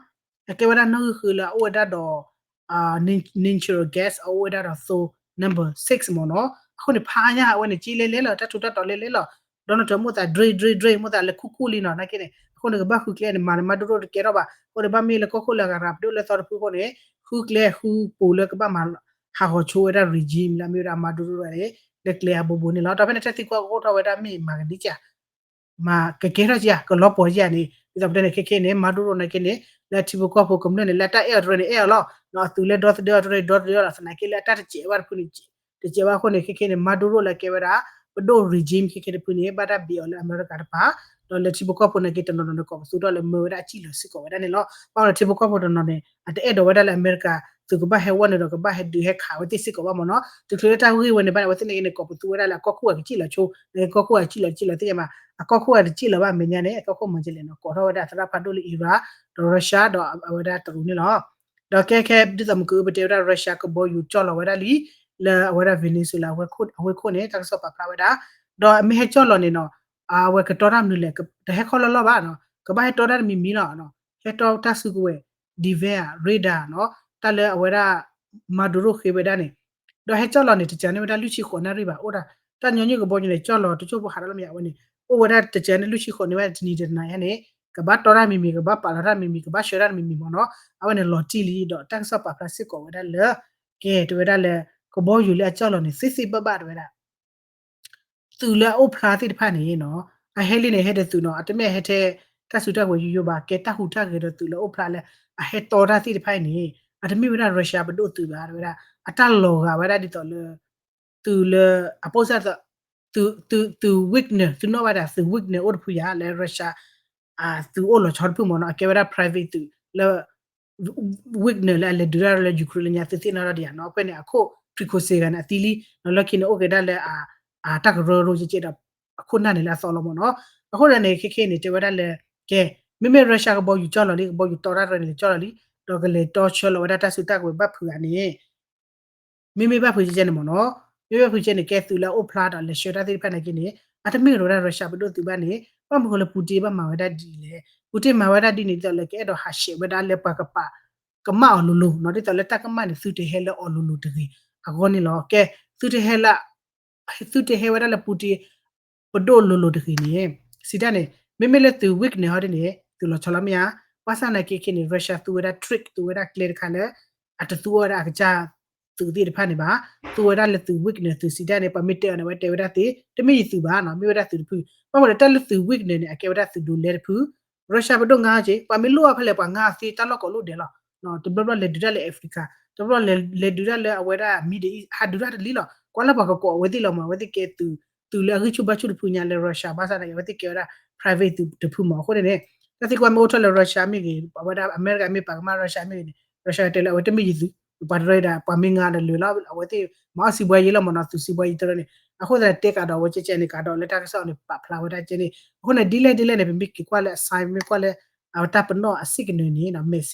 အကဲဝဲဒၣ်နီၣ်ဂံၢ်ဃုလၢအအိၣ်ဝဲဒၣ်ဒီး natural gas အအိၣ်ဝဲဒၣ်ဒီးသိ number six မ့ၢ်နီၤ အဃိန့ၣ် ဖးညါအဝဲန့ၣ် က့လဲလဲလီၤ တၢ်ထူးတၢ်တီၤလဲလဲလီၤ Donald Trump မိၣ်သး drill drill drill မိၣ်သးလဲၤခူၣ်ခူၣ်လံနီၤ နာ်က့န့ၣ် အဃိန့ၣ် ကဘၣ်ဃုကျဲန့ၣ် မၤန့ၣ် Maduro တကဲထီၣ်ဘၣ် အဃိန့ၣ် ဘၣ်မ့ၢ်လၢကီၢ်ခိၣ်လၢအဂၤရၤပဒိၣ်လၢသီတဖုအဃိန့ၣ် ဃုကျဲဃုပူၤလၢကဘၣ်မၤဟးဂီၤဆိဝဲဒၣ် regime လၢအမ့ၢ်ဝဲဒၣ် Maduro န့ၣ် လၢကျဲအဘိဘိန့ၣ်လီၤ ဒီးဖဲန့ၣ် တၢ်သံကွၢ်ကအိၣ်ထီၣ်ဝဲဒၣ်မ့ၢ်မၤကဒံကဧါ မၤကကဲထီၣ်ကဧါ ကလီၤပှီၤကဧါန့ၣ် ဒ်သိးပတဲန့ၣ် ခဲခဲန့ၣ် Maduro နာ်က့န့ၣ် လၢထံဖိကီၢ်ဖိကမျၢၢ်န့ၣ် လၢတၢ်အဲၣ်အီၤတရၢန့ၣ် အဲၣ်အီၤလီၤ ဒီးအသုးလၢဒီသဒၢအီၤတရၢန့ၣ် ဒီသဒၢအီၤလီၤ သနာ်က့လၢအတၢ်တစဲးဘၣ်တဖုန့ၣ် တစဲးဘၣ်အဃိန့ၣ် ခဲခဲန့ၣ် Maduro လၢကဲဝဲဒၣ် ပဒိၣ် regime ခဲခဲတဖုန့ၣ် ဘၣ်တၢ်ဘ့ၣ်အီၤလၢအမဲရကၤတပၤ ဒီးလၢထံဖိကီၢ်ဖိနာ်က့တနီၤနီၤန့ၣ် ကိးပသူထီၣ်လၢမၢဝဲဒၣ်အစံၣ်လီၤစ့ၢ်ကီးဝဲဒၣ်န့ၣ်လီၤ. ဘၣ်မနုၤထံဖိကီၢ်ဖိတနီၤန့ၣ် အတအဲၣ်ဒိးဝဲဒၣ်လၢအမဲရကၤ သုးကဘၣ်ဟဲဝဲနုာ်ဒီးကဘၣ်ဟဲဒုးဟဲခးဝဲသ့ၣ်စ့ၢ်ကီးဘၣ်မ့ၢ်နီၤ တချုးလၢတၢ်ဂ့ၢ်ဝဲန့ၣ်ဘၣ်န့ၣ် အဝဲသ့ၣ်နာ်က့န့ၣ် ကိးပသူဝဲဒၣ်လၢအကီၢ်ခိၣ်အကစံၣ်လီၤဆိ နာ်က့ကီၢ်ခိၣ်အကစံၣ်လီၤစံၣ်လီၤသ့ၣ်ညါမး အကီၢ်ခိၣ်အတစံၣ်လီၤဘၣ်မဲာ်ညါန့ၣ် အကီၢ်ခိၣ်မၤကလဲၣ်နီၤ ကိးထီၣ်ဝဲဒၣ်သရၣ်ဖးဒိၣ်လၢ Iran ဒီး Russia ဒီးအဝဲဒၣ်တရူးန့ၣ်လီၤ. ဒီးကဲခဲဒ်သိးမုၢ်ကပတဲဝဲဒၣ် Russia ကဘီယူၤကၠီၣ်လီၤဝဲဒၣ်လံ လၢအဝဲဒၣ် Venezuela အဝ့ၢ်ခိၣ်န့ၣ် တၢ်ကစီၣ်ပာ်ဖျါဝဲဒၣ် ဒီးအမ့ၢ်ဟဲကၠီၣ်လီၤန့ၣ်နီၤ အဝဲကတီတၢ်မနုၤလဲၣ် တဟဲခီလီၤလီၤဘၣ်နီၤ ကဘၣ်ဟဲတီတၢ်တမံၤမံၤလီၤ ဟဲတီတၢ်စုကဝဲၤ device radar နီၤ တၢ်လၢအဝဲဒၣ် Maduro ဃ့ဝဲဒၣ်န့ၣ် ဒီးဟဲကၠီၣ်လီၤန့ၣ် တကးန့ၢ်ဝဲဒၣ်လွံၢ်ဆံဃိးနၣ်ရံၣ်ဘၣ် အိၣ်ဒၣ် တၢ်ညီနုၢ်ကဘီယူၤန့ၣ် ကၠီၣ်လီၤတကၠိၢ်ဖိဟးထီၣ်လၢမ့ၢ်အဝဲန့ၣ် အိၣ်ဝဲဒၣ်တကးန့ၢ်လွံၢ်ဆံဃိးနၣ်ရံၣ်ဝဲဒၣ်တနံၤတနၤအံၤန့ၣ် ကဘၣ်တီတၢ်တမံၤမံၤ ကဘၣ်ပာ်လီၤတၢ်တမံၤမံၤ ကဘၣ်ဆှၢတၢ်တမံၤမံၤမ့ၢ်နီၤ အဝဲန့ၣ်လီၤတံၢ်လံဒီးတၢ်ကစီၣ်ပာ်ဖျါစ့ၢ်ကီးဝဲဒၣ်လၢ ကဲတဲဝဲဒၣ်လၢ ကဘီယူၤလၢအကၠီၣ်လီၤန့ၣ် သ့သ့ဘၣ်ဘၣ်တဲဝဲဒၣ် သုးလၢအအိၣ်ဖျါသ့ၣ်တဖၣ်န့ၣ်နီၤ အဟဲလံန့ၣ် ဟဲဒီးသုးနီၤ အတမ့ၢ်ဟဲထဲ တၢ်စုတၢ်ကဝဲၤယိယိဘၣ် ကဲတၢ်ဟူးတၢ်ဂဲၤဒီးသုးလၢအိၣ်ဖျါလၢ အဟဲတီတၢ်သ့ၣ်တဖၣ်အံၤန့ၣ် အတမ့ၢ်ဝဲဒၣ် Russia ပဒိၣ်သုးဘၣ် တဲဝဲဒၣ် အတၢ်လီၤဂာ်ဝဲဒၣ်ဒ်သိးလၢ သုးလၢ အပိၢ်စၢ် သုး Wagner သုးနီၣ်ဘၣ်ဒၣ်သုး Wagner အိၣ်တဖုယၤလၢ Russia သုးအိၣ်လီၤဆီတဖုမ့ၢ်နီၤ အကဲဝဲဒၣ် private သုးလၢ Wagner လၢအလဲၤဒုးတၢ်လၢ Ukraine လၢညါ သုသ့ၣ်နီၣ်ထီၣ်ဒံးယၤနီၤ အဃိန့ၣ် အခိၣ် Prigozhin ဂၤန့ၣ် အသံလံ လီၢ်ခံန့ၣ် အိၣ်က့ၤဒၣ်လၢ အတၢ်ကရၢကရိကဲကဲဒီး အခိၣ်နၢ်န့ၣ်လၢအသီလီၤမ့ၢ်နီၤ အဃိန့ၣ် ခဲခဲန့ၣ် တဲဝဲဒၣ်လၢ ကဲ မ့မ့ၢ် Russia ကဘီယူၤကၠီၣ်လီၤလံ ကဘီယူၤတီတၢ်တရၢန့ၣ် ကၠီၣ်လီၤလံ ဒီးကလဲၤတီဆှၢလီၤဝဲဒၣ်တၢ်စုတၢ်ကဝဲၤဘၣ်ဖုးဂၤန့ၣ် မ့မ့ၢ်ဘၣ်ဖုးကဲန့ၣ်မ့ၢ်နီၤ မ့မ့ၢ်ဘၣ်ဖုးကဲန့ၣ် ကဲသုးလၢအအိၣ်ဖျါဒီးလဲၤဆှၢတၢ်သ့ၣ်တဖၣ်နာ်က့န့ၣ် အတမ့ၢ်ကဒီးဝဲဒၣ် Russia ပဒိၣ်သုးဘၣ်န့ၣ် ဘၣ်မနုၤဃိလၢ Putin ဘၣ်မၤဝဲဒၣ်ဒ်လဲၣ် Putin မၤဝဲဒၣ်ဒ်န့ၣ် ဒ်သိးလၢကအဲၣ်ဒိးဟးဆှဲးဝဲဒၣ်လၢပှၤကပာ် ကမၣ်အီၤလိၤလိၤနီၤ ဒ်သိးလၢတၢ်ကမၣ်န့ၣ် သုတဟဲလၢအီၤလိၤလိၤတဂ့ၤအဂီၢ်န့ၣ်လီၤ. ကဲ သုတဟဲလၢ သုတဟဲဝဲဒၣ်လၢ Putin ပဒိၣ်လိၤလိၤတဂ့ၤန့ၣ် စံးတၢ်န့ၣ် မ့မ့ၢ်လၢသုး Wagner ဟီဒ်န့ၣ် သုးလီၤဆီလီၤမ့ၢ်ဧါ ဘၣ်ဆၣ်နာ်က့ခဲန့ၣ် Russia သူဝဲဒၣ် trick သူဝဲဒၣ်ကျဲတခါလၢ အတသူအီၤဝဲဒၣ်အကစၢ်သုးသ့ၣ်တဖၣ်န့ၣ်ဘၣ် သူဝဲဒၣ်လၢသုး weakness သုးစံးတၢ်န့ၣ် ပှၤမ့ၢ်တဲအီၤန့ၣ် အဝဲတဲဝဲဒၣ်သ့ တမ့ၢ်ယသုးဘၣ်နီၤ မ့ၢ်ဝဲဒၣ်သုးတဖု, ဘၣ်မနုၤတၢ်လၢသုး weakness န့ၣ် အကဲဝဲဒၣ်သုးဒိးလဲတဖု, Russia ပဒိၣ်ငါအီၤက့ ပှၤမ့ၢ်လိၣ်အီၤဖဲလဲၣ် ပှၤငါအီၤသ့တၢ်လီၢ်ကိးလိၣ်ဒဲးလီၤ. တဘျီဘျီလဲၤဒုးတၢ်လၢ Africa, တဘျီလဲၤဒုးတၢ်လၢအဝဲဒၣ် Middle East ဟးဒုးတၢ်တလံလီၤ. ကွၢ်လၢပှၤကကိးအဝဲသ့ၣ်လီၤမး အဝဲသ့ၣ်ကဲသုး သုးလၢအဂံၢ်ဆူၣ်ဘါဆူၣ်တဖုညါလၢ Russia ဘၣ်ဆၣ်သနာ်က့ အဝဲသ့ၣ်ကဲဝဲဒၣ် private သုးတဖုမး အဃိန့ၣ်န့ၣ် တၢ်သံကွၢ်မ့ၢ်အိၣ်ထီၣ်လၢ Russia မ့ၢ်ဂ့ၤ အဝဲဒၣ်အမဲရကၤမ့ၢ်ပာ်ကမၣ် Russia မ့ၢ်ဂ့ၤန့ၣ် Russia တဲလၢအဝဲတမ့ၢ်ယသုး, ပှၤတရၢဒၣ် ပှၤမ့ၢ်ငါဒီးလၢာ်လီၤ အဝဲသ့ၣ်မၤအီၣ်စံးဘှါယံၤလီၤမးနီၤ သုးစံးဘှါယံၤတရၢန့ၣ် အဃိသတးတဲကးဒီးအဝဲကဲကဲန့ၣ် ကးဒီးလၢတၢ်ကစီၣ်န့ၣ် ပာ်ဖျါဝဲဒၣ်ကဲန့ၣ် အဃိန့ၣ် ဒ်လဲၣ်ဒ်လဲၣ်န့ၣ် ပမ့ၢ်က့ၤကွၢ်လၢအ sign မ့ၢ်ကွၢ်လၢ အဝဲတၢ်ပနီၣ်အ signal န့ၣ်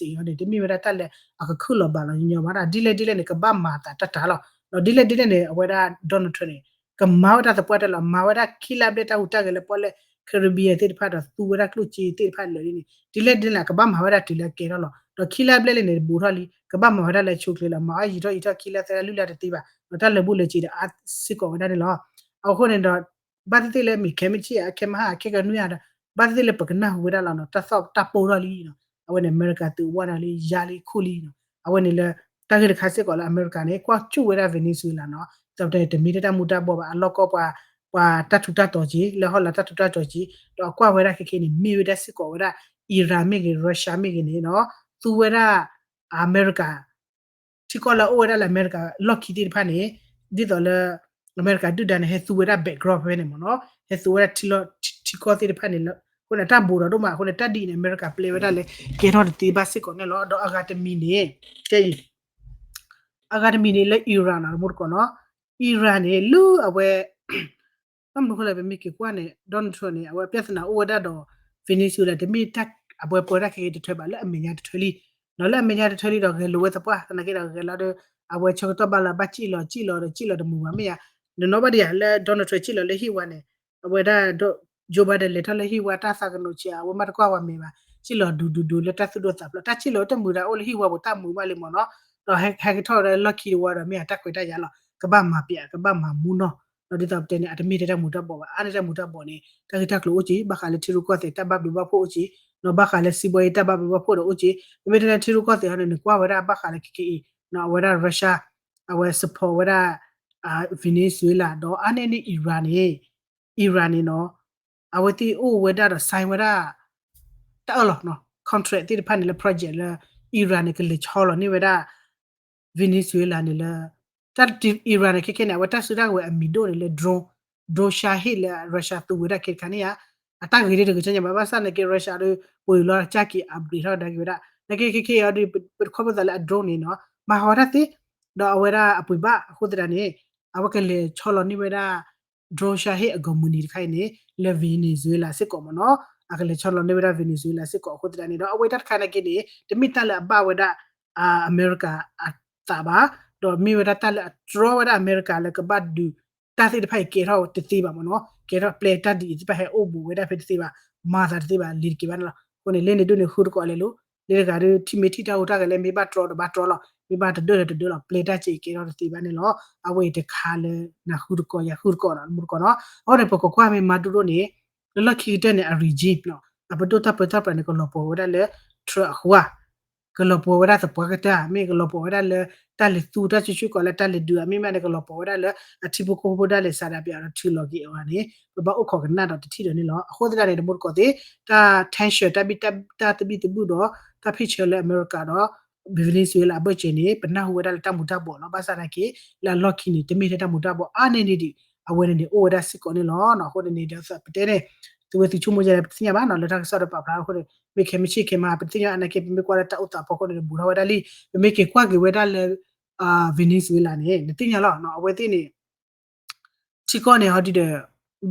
တမ့ၢ်ဝဲဒၣ်တၢ်လၢအကခုၣ်လီၤဘၣ်လီၤညီညီဘၣ် ဒ်လဲၣ်ဒ်လဲၣ်န့ၣ် ကဘၣ်မၤသးတၢ်တၢ်လီၤ. ဒီးဒ်လဲၣ်ဒ်လဲၣ်န့ၣ် အဝဲဒၣ် Donald Trump န့ၣ် ကမၤဝဲတၢ်သပှၢ်တၢၢ်လီၤ မၤဝဲဒၣ်ခံလါဘျဲၣ်တၢ်ဟူးတၢ်ဂဲၤလၢပီၣ်လဲၣ် Caribbean သ့ၣ်တဖၣ်ဒီးသူဝဲဒၣ်ကျိၣ်စ့သ့ၣ်တဖၣ်လၢာ်လံန့ၣ် ဒ်လဲၣ်ဒ်လဲၣ် ကဘၣ်မၤဝဲဒၣ်တုၤလၢအကဲထီၣ်လီၤ. ဒီးခံလါဘျဲၣ်လံန့ၣ် ဘူးထီၣ်လံ ကဘၣ်မၤဝဲဒၣ်လၢဆိကျဲလီၤ မၤအီၣ်ယံၤထီၣ်ယံၤထီၣ်ခံလါသၢလါလွံၢ်လါတသ့ဘၣ် ဒီးတၢ်လၢာ်ဘူၣ်လၢာ်စ့ၤဒီးအါစ့ၢ်ကီးဝဲဒၣ်န့ၣ်လီၤ. အဃိန့ၣ်ဒီး ဘၣ်သ့ၣ်သ့ၣ်လၢမ့ၢ်ခဲမ့ၢ်ဆ့ၣ် အခဲမဟါ အခဲကနွံဧါဒီး ဘၣ်သ့ၣ်သ့ၣ်လၢပကနၢ်ဟူဝဲဒၣ်လီၤနီၤ တၢ်သီၣ်တၢ်ပိၢ်ထီၣ်လံနီၤ အဝဲန့ၣ် အမဲရကၤသုးဝါနီၤလံ ယါလံခူၣ်လံနီၤ အဝဲန့ၣ်လၢ တၢ်ဂ့ၢ်တခါစ့ၢ်ကီးလၢအမဲရကၤန့ၣ် ကွၢ်ကၠူၣ်ဝဲဒၣ် Venezuela နီၤ တၢ်ပတဲန့ၣ် တမ့ၢ်ထဲတၢ်မူၤတၢ်ဘှီးဘၣ် အလီၢ်ကီၢ်ပှၤ ပှၤတၢ်ထူးတၢ်တီၤက့ၤ လၢဟီၣ်လာ်တၢ်ထူးတၢ်တီၤက့ၤ ဒီးအကွၢ်ဝဲဒၣ်ခဲခဲန့ၣ် မ့ၢ်ဝဲဒၣ်စ့ၢ်ကီးဝဲဒၣ် Iran မ့ၢ်ဂ့ၤ Russia မ့ၢ်ဂ့ၤန့ၣ်နီၤ သူဝဲဒၣ် အမဲရကၤ ထံကီၢ်လၢအအိၣ်ဝဲဒၣ်လၢအမဲရကၤလီၢ်ခံသ့ၣ်တဖၣ်န့ၣ် ဒ်သိးလၢ အမဲရကၤဒုၣ်ဒါန့ၣ် ဟဲသူဝဲဒၣ် background ဖဲန့ၣ်မ့ၢ်နီၤ ဟဲသူဝဲဒၣ်ထံလီၢ်ထံကီၢ်သ့ၣ်တဖၣ်န့ၣ်လီၤ. အဃိန့ၣ် တၢ်ဘူးဒီးဒိၣ်မး အဃိန့ၣ် တၢ်ဒ်အံၤန့ၣ် အမဲရကၤပျဲဝဲဒၣ်လၢ ကဲထီၣ်တသ့ဘၣ်စ့ၢ်ကီးန့ၣ်လီၤ. ဒီးအဂၤတမံၤန့ၣ် ကဲအံၤ အဂၤတမံၤန့ၣ်လၢ Iran နီၤ တမူတကိးနီၤ Iran န့ၣ် လၢအဝဲ ဘၣ်မနုၤဃိလဲၣ် ပမ့ၢ်က့ၤကွၢ်န့ၣ် Donald Trump န့ၣ် အဝဲ ပြဿနာ အိၣ်ဝဲဒၣ်ဒီး Venezuela တမ့ၢ်တၢ်အဝဲပၢတၢ်ခဲကဲတထၢဘၣ် လၢအမဲာ်ညါတထၢလံ ဒီးလၢအမဲာ်ညါတထၢလံဒီး ဂဲၤလိာ်ဝဲသပှၢ် သနာ်က့ဒီး ဂဲၤလီၤဒီး အဝဲဆၢကတီၢ်ဘၣ်လၢဘၣ်စံၣ်လီၤ စံၣ်လီၤဒီး စံၣ်လီၤတမုာ်ဘၣ်မ့ၢ်ဧါ, နနီၣ်ဘၣ်ဒံးဧါ လၢ Donald Trump စံၣ်လီၤလၢဟံၣ်ဝါန့ၣ် အဝဲဒၣ် Joe Biden လဲၤထီၣ်လၢဟံၣ်ဝါ တၢ်သးကနိးဆံး အဝဲမ့ၢ်တကွၢ်ဝဲမဲာ်ဘၣ် စံၣ်လီၤဒူဒူဒူလၢတၢ်သူၣ်ဒိၣ်သးဖျိး တၢ်စံၣ်လီၤတမုာ်ဒၣ် အိၣ်လၢဟံၣ်ဝါပူၤ တၢ်မုာ်ဘၣ်လံမ့ၢ်နီၤ, ဒီးဟဲက့ၤထီၣ်ဝဲဒၣ်လီၢ်ခံတဝီဒီး မ့ၢ်အတၢ်ခွဲးတၢ်ယာ်လီၤ ကဘၣ်မၤပျး ကဘၣ်မၤမူနီၤ, ဒီးဒ်သိးပတဲန့ၣ် အတမ့ၢ်ထဲတၢ်မူၤတၢ်ဘှီးဘၣ် အါန့ၢ်တၢ်မူၤတၢ်ဘှီးန့ၣ် တၢ်ဂ့ၢ်တၢ်ကျိၤအိၣ်က့ၤ ဘၣ်ဃးလၢထံရူၢ်ကီၢ်သဲးတၢ်ဘၣ်ဘျုးဘၣ်ဖှိၣ်အိၣ်က့ၤ, ဒီးဘၣ်ဃးလၢစံးဘှီယံၤတၢ်ဘၣ်ဘျုးဘၣ်ဖှိၣ်ဒီးအိၣ်က့ၤ, မ့မ့ၢ်ထဲလၢထံရူၢ်ကီၢ်သဲးဟီန့ၣ် နကွၢ်ဝဲဒၣ်ဘၣ်ဃးလၢခဲခဲအံၤ အဝဲဒၣ် Russia အဝဲ support ဝဲဒၣ် Venezuela ဒီးအါန့ၢ်န့ၣ် Iran န့ၣ် Iran န့ၣ်နီၤ, အဝဲသ့ၣ်အိၣ်ဝဲဒၣ်ဒီး sign ဝဲဒၣ် တၢ်အၢၣ်လီၤ contract သ့ၣ်တဖၣ်န့ၣ်လၢ project လၢ Iran န့ၣ် ကလဲၤဆီလီၤန့ၢ်ဝဲဒၣ် Venezuela န့ၣ်လၢ တၢ် Iran န့ၣ် ခဲခဲန့ၣ် အဝဲတၢ်စုတၢ်ကဝဲၤအမံၤဒိၣ်န့ၣ်လၢ drone, drone Shahed လၢ Russia သူဝဲဒၣ်ခဲတခါန့ၣ်ဧါ, အတၢ်ဂ့ၤဒ်တကဆၢညါဘၣ် ဘၣ်ဆၣ်သနာ်က့ Russia ဒီး ပှ့ၤလီၤကၢ်က့ၤ upgrade ထီၣ်ကဒါက့ၤဝဲဒၣ် သနာ်က့ခဲခဲအံၤဒီး ပတခီပသးလၢအ drone န့ၣ်နီၤ မၤဟးဂီၤတၢ်သ့, ဒီးအဝဲဒၣ်အပှ့ၤဘၣ်အဃိသတးန့ၣ် အဝဲကလဲၤဆီလီၤန့ၢ်ဝဲဒၣ် drone Shahed အဂီၤမုၢ်နံၤတခါအံၤန့ၣ် လၢ Venezuela စ့ၢ်ကီးမ့ၢ်နီၤ, အကလဲၤဆီလီၤန့ၢ်ဝဲဒၣ် Venezuela စ့ၢ်ကီးအဃိသတးန့ၣ်ဒီး အဝဲတၢ်တခါနာ်က့န့ၣ် တမ့ၢ်တၢ်လၢအဘၣ်ဝဲဒၣ် အမဲရကၤအသးဘၣ်, ဒီးမ့ၢ်ဝဲဒၣ်တၢ်လၢအတြီဝဲဒၣ်အမဲရကၤလၢကဘၣ်ဒုး တၢ်သ့ၣ်တဖၣ်အံၤကဲထီၣ်တသ့ဘၣ်မ့ၢ်နီၤ, ကဲထီၣ်ပျဲတၢ်ဒုးအံၤသ့ၣ်တဖၣ်ဟဲအိၣ်ဘူးဝဲဒၣ်ဖဲတသ့ဘၣ်, မၤသးတသ့ဘၣ် လ့ၤတက့ၤဘၣ်န့ၣ်လီၤ. အဃိန့ၣ် လ့န့ၣ်ဒိၣ်န့ၣ်ဃုတကိးလဲၤလိၤ, လ့တဂၤဒီး ထံၣ်မ့ၢ်ထံၣ်တၢ်ဟူးတၢ်ဂဲၤလၢမ့ၢ်ဘၣ်တြီဒီးဘၣ်တြီလီၤ, မ့ၢ်ဘၣ်တဒၢဒီးတဒၢလီၤ, ပျဲတၢ်စ့အံၤကဲထီၣ်တသ့ဘၣ်န့ၣ်လီၤ. အဝဲအံၤတခါလၢနဃုတကိးယၤဃုတကိးနီၤ မူတကိးနီၤ, အဃိန့ၣ် ပကကွၢ်မ့ၢ်မၤဒိၣ်ဒိၣ်န့ၣ် လၢလီၢ်ခံကတၢၢ်န့ၣ် အ regime အပဒိၣ်တၢ်ပၢတၢ်ပြးန့ၣ် ကလီၤပှီၤဝဲဒၣ်လၢ Trump အဃိဧါ ကလီၤပှီၤဝဲဒၣ်သပှၢ်ကတၢၢ် မ့ၢ်ကလီၤပှီၤဝဲဒၣ်လၢ တၢ်လဲၤသူတၢ်စုဆူၣ်ကီးလၢတၢ်လဲၤဒုး မ့မ့ၢ်န့ၣ် ကလီၤပှီၤဝဲဒၣ်လၢ အထံဖိကီၢ်ဖိဒၣ်လဲာ်စးဒၣ်ပျးဒီးထုးလီၤက့ၤအီၤန့ၣ် ပဘၣ်အိၣ်ခိးကနၣ်ဒီးတထံၣ်ဒီးန့ၣ်လီၤ. အဃိသတးန့ၣ် တမူတကိးသ့ၣ် တၢ် tension တၢ်ဘံၣ်တၢ်သဘံၣ်သဘုၣ်ဒီး တၢ်ဖ့ၣ်ဆၢလၢအမဲရကၤဒီး Venezuela အဘၢၣ်စၢၤန့ၣ် ပနၢ်ဟူဝဲဒၣ်လၢတၢ်မူၤတၢ်ဘှီးလီၤ. ဘၣ်ဆၣ်သနာ်က့ လၢအလီၢ်ခံန့ၣ် တမ့ၢ်ထဲတၢ်မူၤတၢ်ဘှီးအါန့ၢ်န့ၢ်ဒံး အဝဲန့ၣ်န့ၣ် အိၣ်ဝဲဒၣ်စ့ၢ်ကီးန့ၣ်လီၤ. အဃိန့ၣ်န့ၣ်ဒီးပတဲန့ၣ် သုဝဲသုဆိကမိၣ်ယဲလဲၣ် ပတသ့ၣ်ညါဘၣ်နီၤ လၢတၢ်ကစီၣ်ဒီးပာ်ဖျါအဃိန့ၣ် မ့ၢ်ခဲမုၢ်ဆ့ၣ်ခဲမုၢ်ဟါ ပတသ့ၣ်ညါ သနာ်က့ ပမ့ၢ်ကွၢ်လၢတၢ်အိၣ်သးဖီခိၣ်န့ၣ် ဘူးထီၣ်ဝဲဒၣ်လံ. ပမ့ၢ်က့ၤကွၢ်က့ၤဝဲဒၣ်လၢ Venezuela န့ၣ် နသ့ၣ်ညါလီၤ အဝဲသ့ၣ်န့ၣ် ထံကီၢ်န့ၣ် ဟီဒုဒီး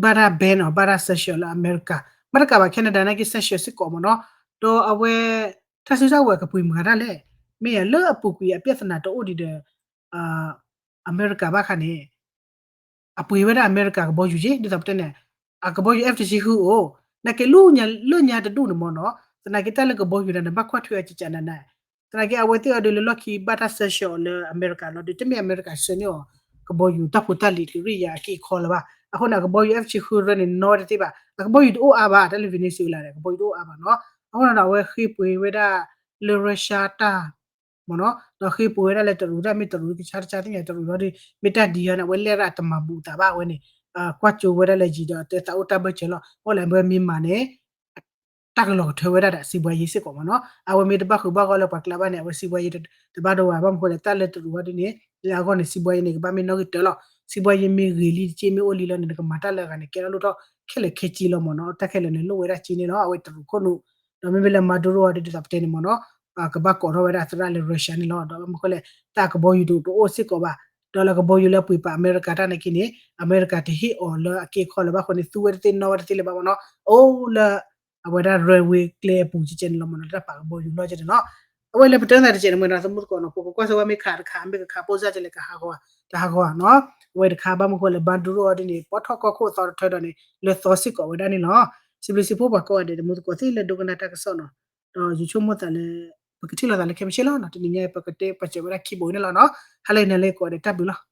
ဘၣ်တၢ် ban အီၤ ဘၣ်တၢ် sanction လၢအမဲရကၤ ဘၣ်တကးဘၣ် Canada နာ်က့ sanction စ့ၢ်ကီးမ့ၢ်နီၤ, ဒီးအဝဲ တၢ်စုတၢ်ဝဲၤကပှ့ၤမုာ်ဂၤဒၣ်လဲၣ်, မ့ၢ်ယၤလၢအပူၤကွံာ်အပြဿနာတအိၣ်ဒံးဒီး အမဲရကၤဘၣ်ခါန့ၣ် အပှ့ၤဝဲဒၣ်အမဲရကၤကဘီယူၤက့ ဒ်သိးပတဲန့ၣ် အကဘီယူၤ F တဆံဃုအိၣ် နာ်က့လၢညါတဒူၣ်န့ၣ်မ့ၢ်နီၤ, သနာ်က့တၢ်လၢကဘီယူၤဒၣ်န့ၣ် ဘၣ်ကွၢ်ထွဲအီၤကကနန သနာ်က့အဝဲသ့ၣ်အီၤဒုးလၢလီၢ်ခံဘၣ်တၢ် sanction အီၤလၢအမဲရကၤလီၤဒုး တမ့ၢ်အမဲရကၤဆှၢန့ၢ်အီၤ ကဘီယူၤတၢ်ဖိတၢ်လံၤကရံၣ်ယၤအက့အခီလၢၤဘၣ်. အဃိန့ၣ် အကဘီယူၤ F တဆံဃုရၢန့ၣ် နီၣ်ဝဲတသ့ဘၣ်. အကဘီယူၤတအိၣ်အါဘၣ် တၢ်လၢ Venezuela န့ၣ် ကဘီယူၤတအိၣ်အါဘၣ်နီၤ. အဃိန့ၣ်ဒီး အဝဲဃ့ပှ့ၤဝဲဒၣ်လၢ Russia တၢ် မ့ၢ်နီၤ, ဒီးဃ့ပှ့ၤဝဲဒၣ်လၢတရူး တၢ်မ့ၢ်တရူးကဆါတဆါသ့ၣ်ညါ တရူးလီၤဒီး မ့ၢ်တၢ်ဒ်အံၤန့ၣ် အဝဲလဲၣ်ဒၣ်အတမၤဘူးအသးဘၣ် အဝဲန့ၣ် ကွၢ်ကၠိဝဲဒၣ်လၢယံၤဒီး တဲသးအိၣ်တၢ်ဘၢၣ်စၢၤလီၤ. အိၣ်လၢအဝဲမ့ၢ်မၤန့ၣ် တၢ်ကလီၤကထၢဝဲဒၣ်ဒီး စံးဘှါယ့စ့ၢ်ကီးမ့ၢ်နီၤ, အဝဲမ့ၢ်တဘၣ်ဃုာ်ဘၣ်ဂီၢ်လၢပှၤကျါဘၣ်န့ၣ် အဝဲစံးဘှါယ့တဘၣ်ဒိဝဲ ဘၣ်မနုၤဃိလဲၣ် တၢ်လၢတရူးဝဲဒ်န့ၣ် လၢအဂီၢ်န့ၣ် စံးဘှါယ့န့ၣ် ကဘၣ်မ့ၢ်နီၣ်ဂံၢ်တၢလီၤ. စံးဘှါယ့မ့ၢ်ဂ့ၤလံတက့ၢ် မ့ၢ်အိၣ်လံလီၤန့ၣ် နကမၤတၢ်လၢအဂၤန့ၣ် ကဲထီၣ်လိၣ်ထီၣ်ခဲလၢာ်ခဲဆ့လီၤမ့ၢ်နီၤ, တၢ်ခဲလၢာ်န့ၣ် လိၣ်ဝဲဒၣ်က့န့ၣ်လီၤ. အဝဲတရူးခိၣ်နူာ် ဒီးမ့မ့ၢ်လၢ Maduro အီၤဒ်သိးပတဲန့ၣ်မ့ၢ်နီၤ ကဘၣ်ကိးထီၣ်ဝဲဒၣ်သရၣ်လၢ Russia န့ၣ်လီၤ. ဒီးဘၣ်မနုၤဃိလဲၣ် တၢ်ကဘီယူၤတအိၣ်စ့ၢ်ကီးဘၣ်, ဒီးလၢကဘီယူၤလၢပှ့ၤပာ်အမဲရကၤတၢ်န့ၣ်က့န့ၣ် အမဲရကၤတဟ့ၣ်အီၤလၢအက့အခီလၢၤဘၣ်အဃိန့ၣ် သူဝဲတသ့နီၣ်ဝဲတသ့လၢၤဘၣ်မ့ၢ်နီၤ, အိၣ်လၢ အဝဲဒၣ် runway ကျဲအပူၤကဲန့ၣ်လီၤမ့ၢ်နီၤ, တၢ်ပာ်ကဘီယူၤလီၤကဲန့ၣ်လီၤ. အဝဲလၢပတဲသးတကဲးန့ၣ်မ့ၢ်နီၤ သမူသကိးနီၤ ပကကွၢ်ဆိဝဲမ့ၢ်ခးတခါ မ့ၢ်ကခးပိၢ်စၢ်ကဲလဲၣ် ကဟးဂီၤ တဟးဂီၤနီၤ, အဝဲတခါဘၣ်မနုၤဃိလဲၣ် Maduro အီၤဒ်န့ၣ် ပိာ်ထီၣ်ကီၢ်ခိၣ်အသီတထၢဒီးန့ၣ် လၢသီစ့ၢ်ကီးဝဲဒၣ်န့ၣ်လီၤ. စံးဘျုးစံးဖှိၣ်ပှၤကိးဂၤဒဲး သမူသကိးသ့ၣ်လၢဒိကနၣ်တၢ်ကစီၣ်နီၤ, ဒီးယဆိကမိၣ်သးလၢ ပကထံၣ်လိာ်သးလၢခဲမုၢ်ဆ့ၣ်လီၤနီၤ, တနံၤညါအံၤ ပကတဲပာ်စၢၤဝဲဒၣ်ခံဘိန့ၣ်လီၤနီၤ, ဟါလၢအဂ့ၤ ကိးဂၤဒဲးတၢ်ဘျုးလီၤ.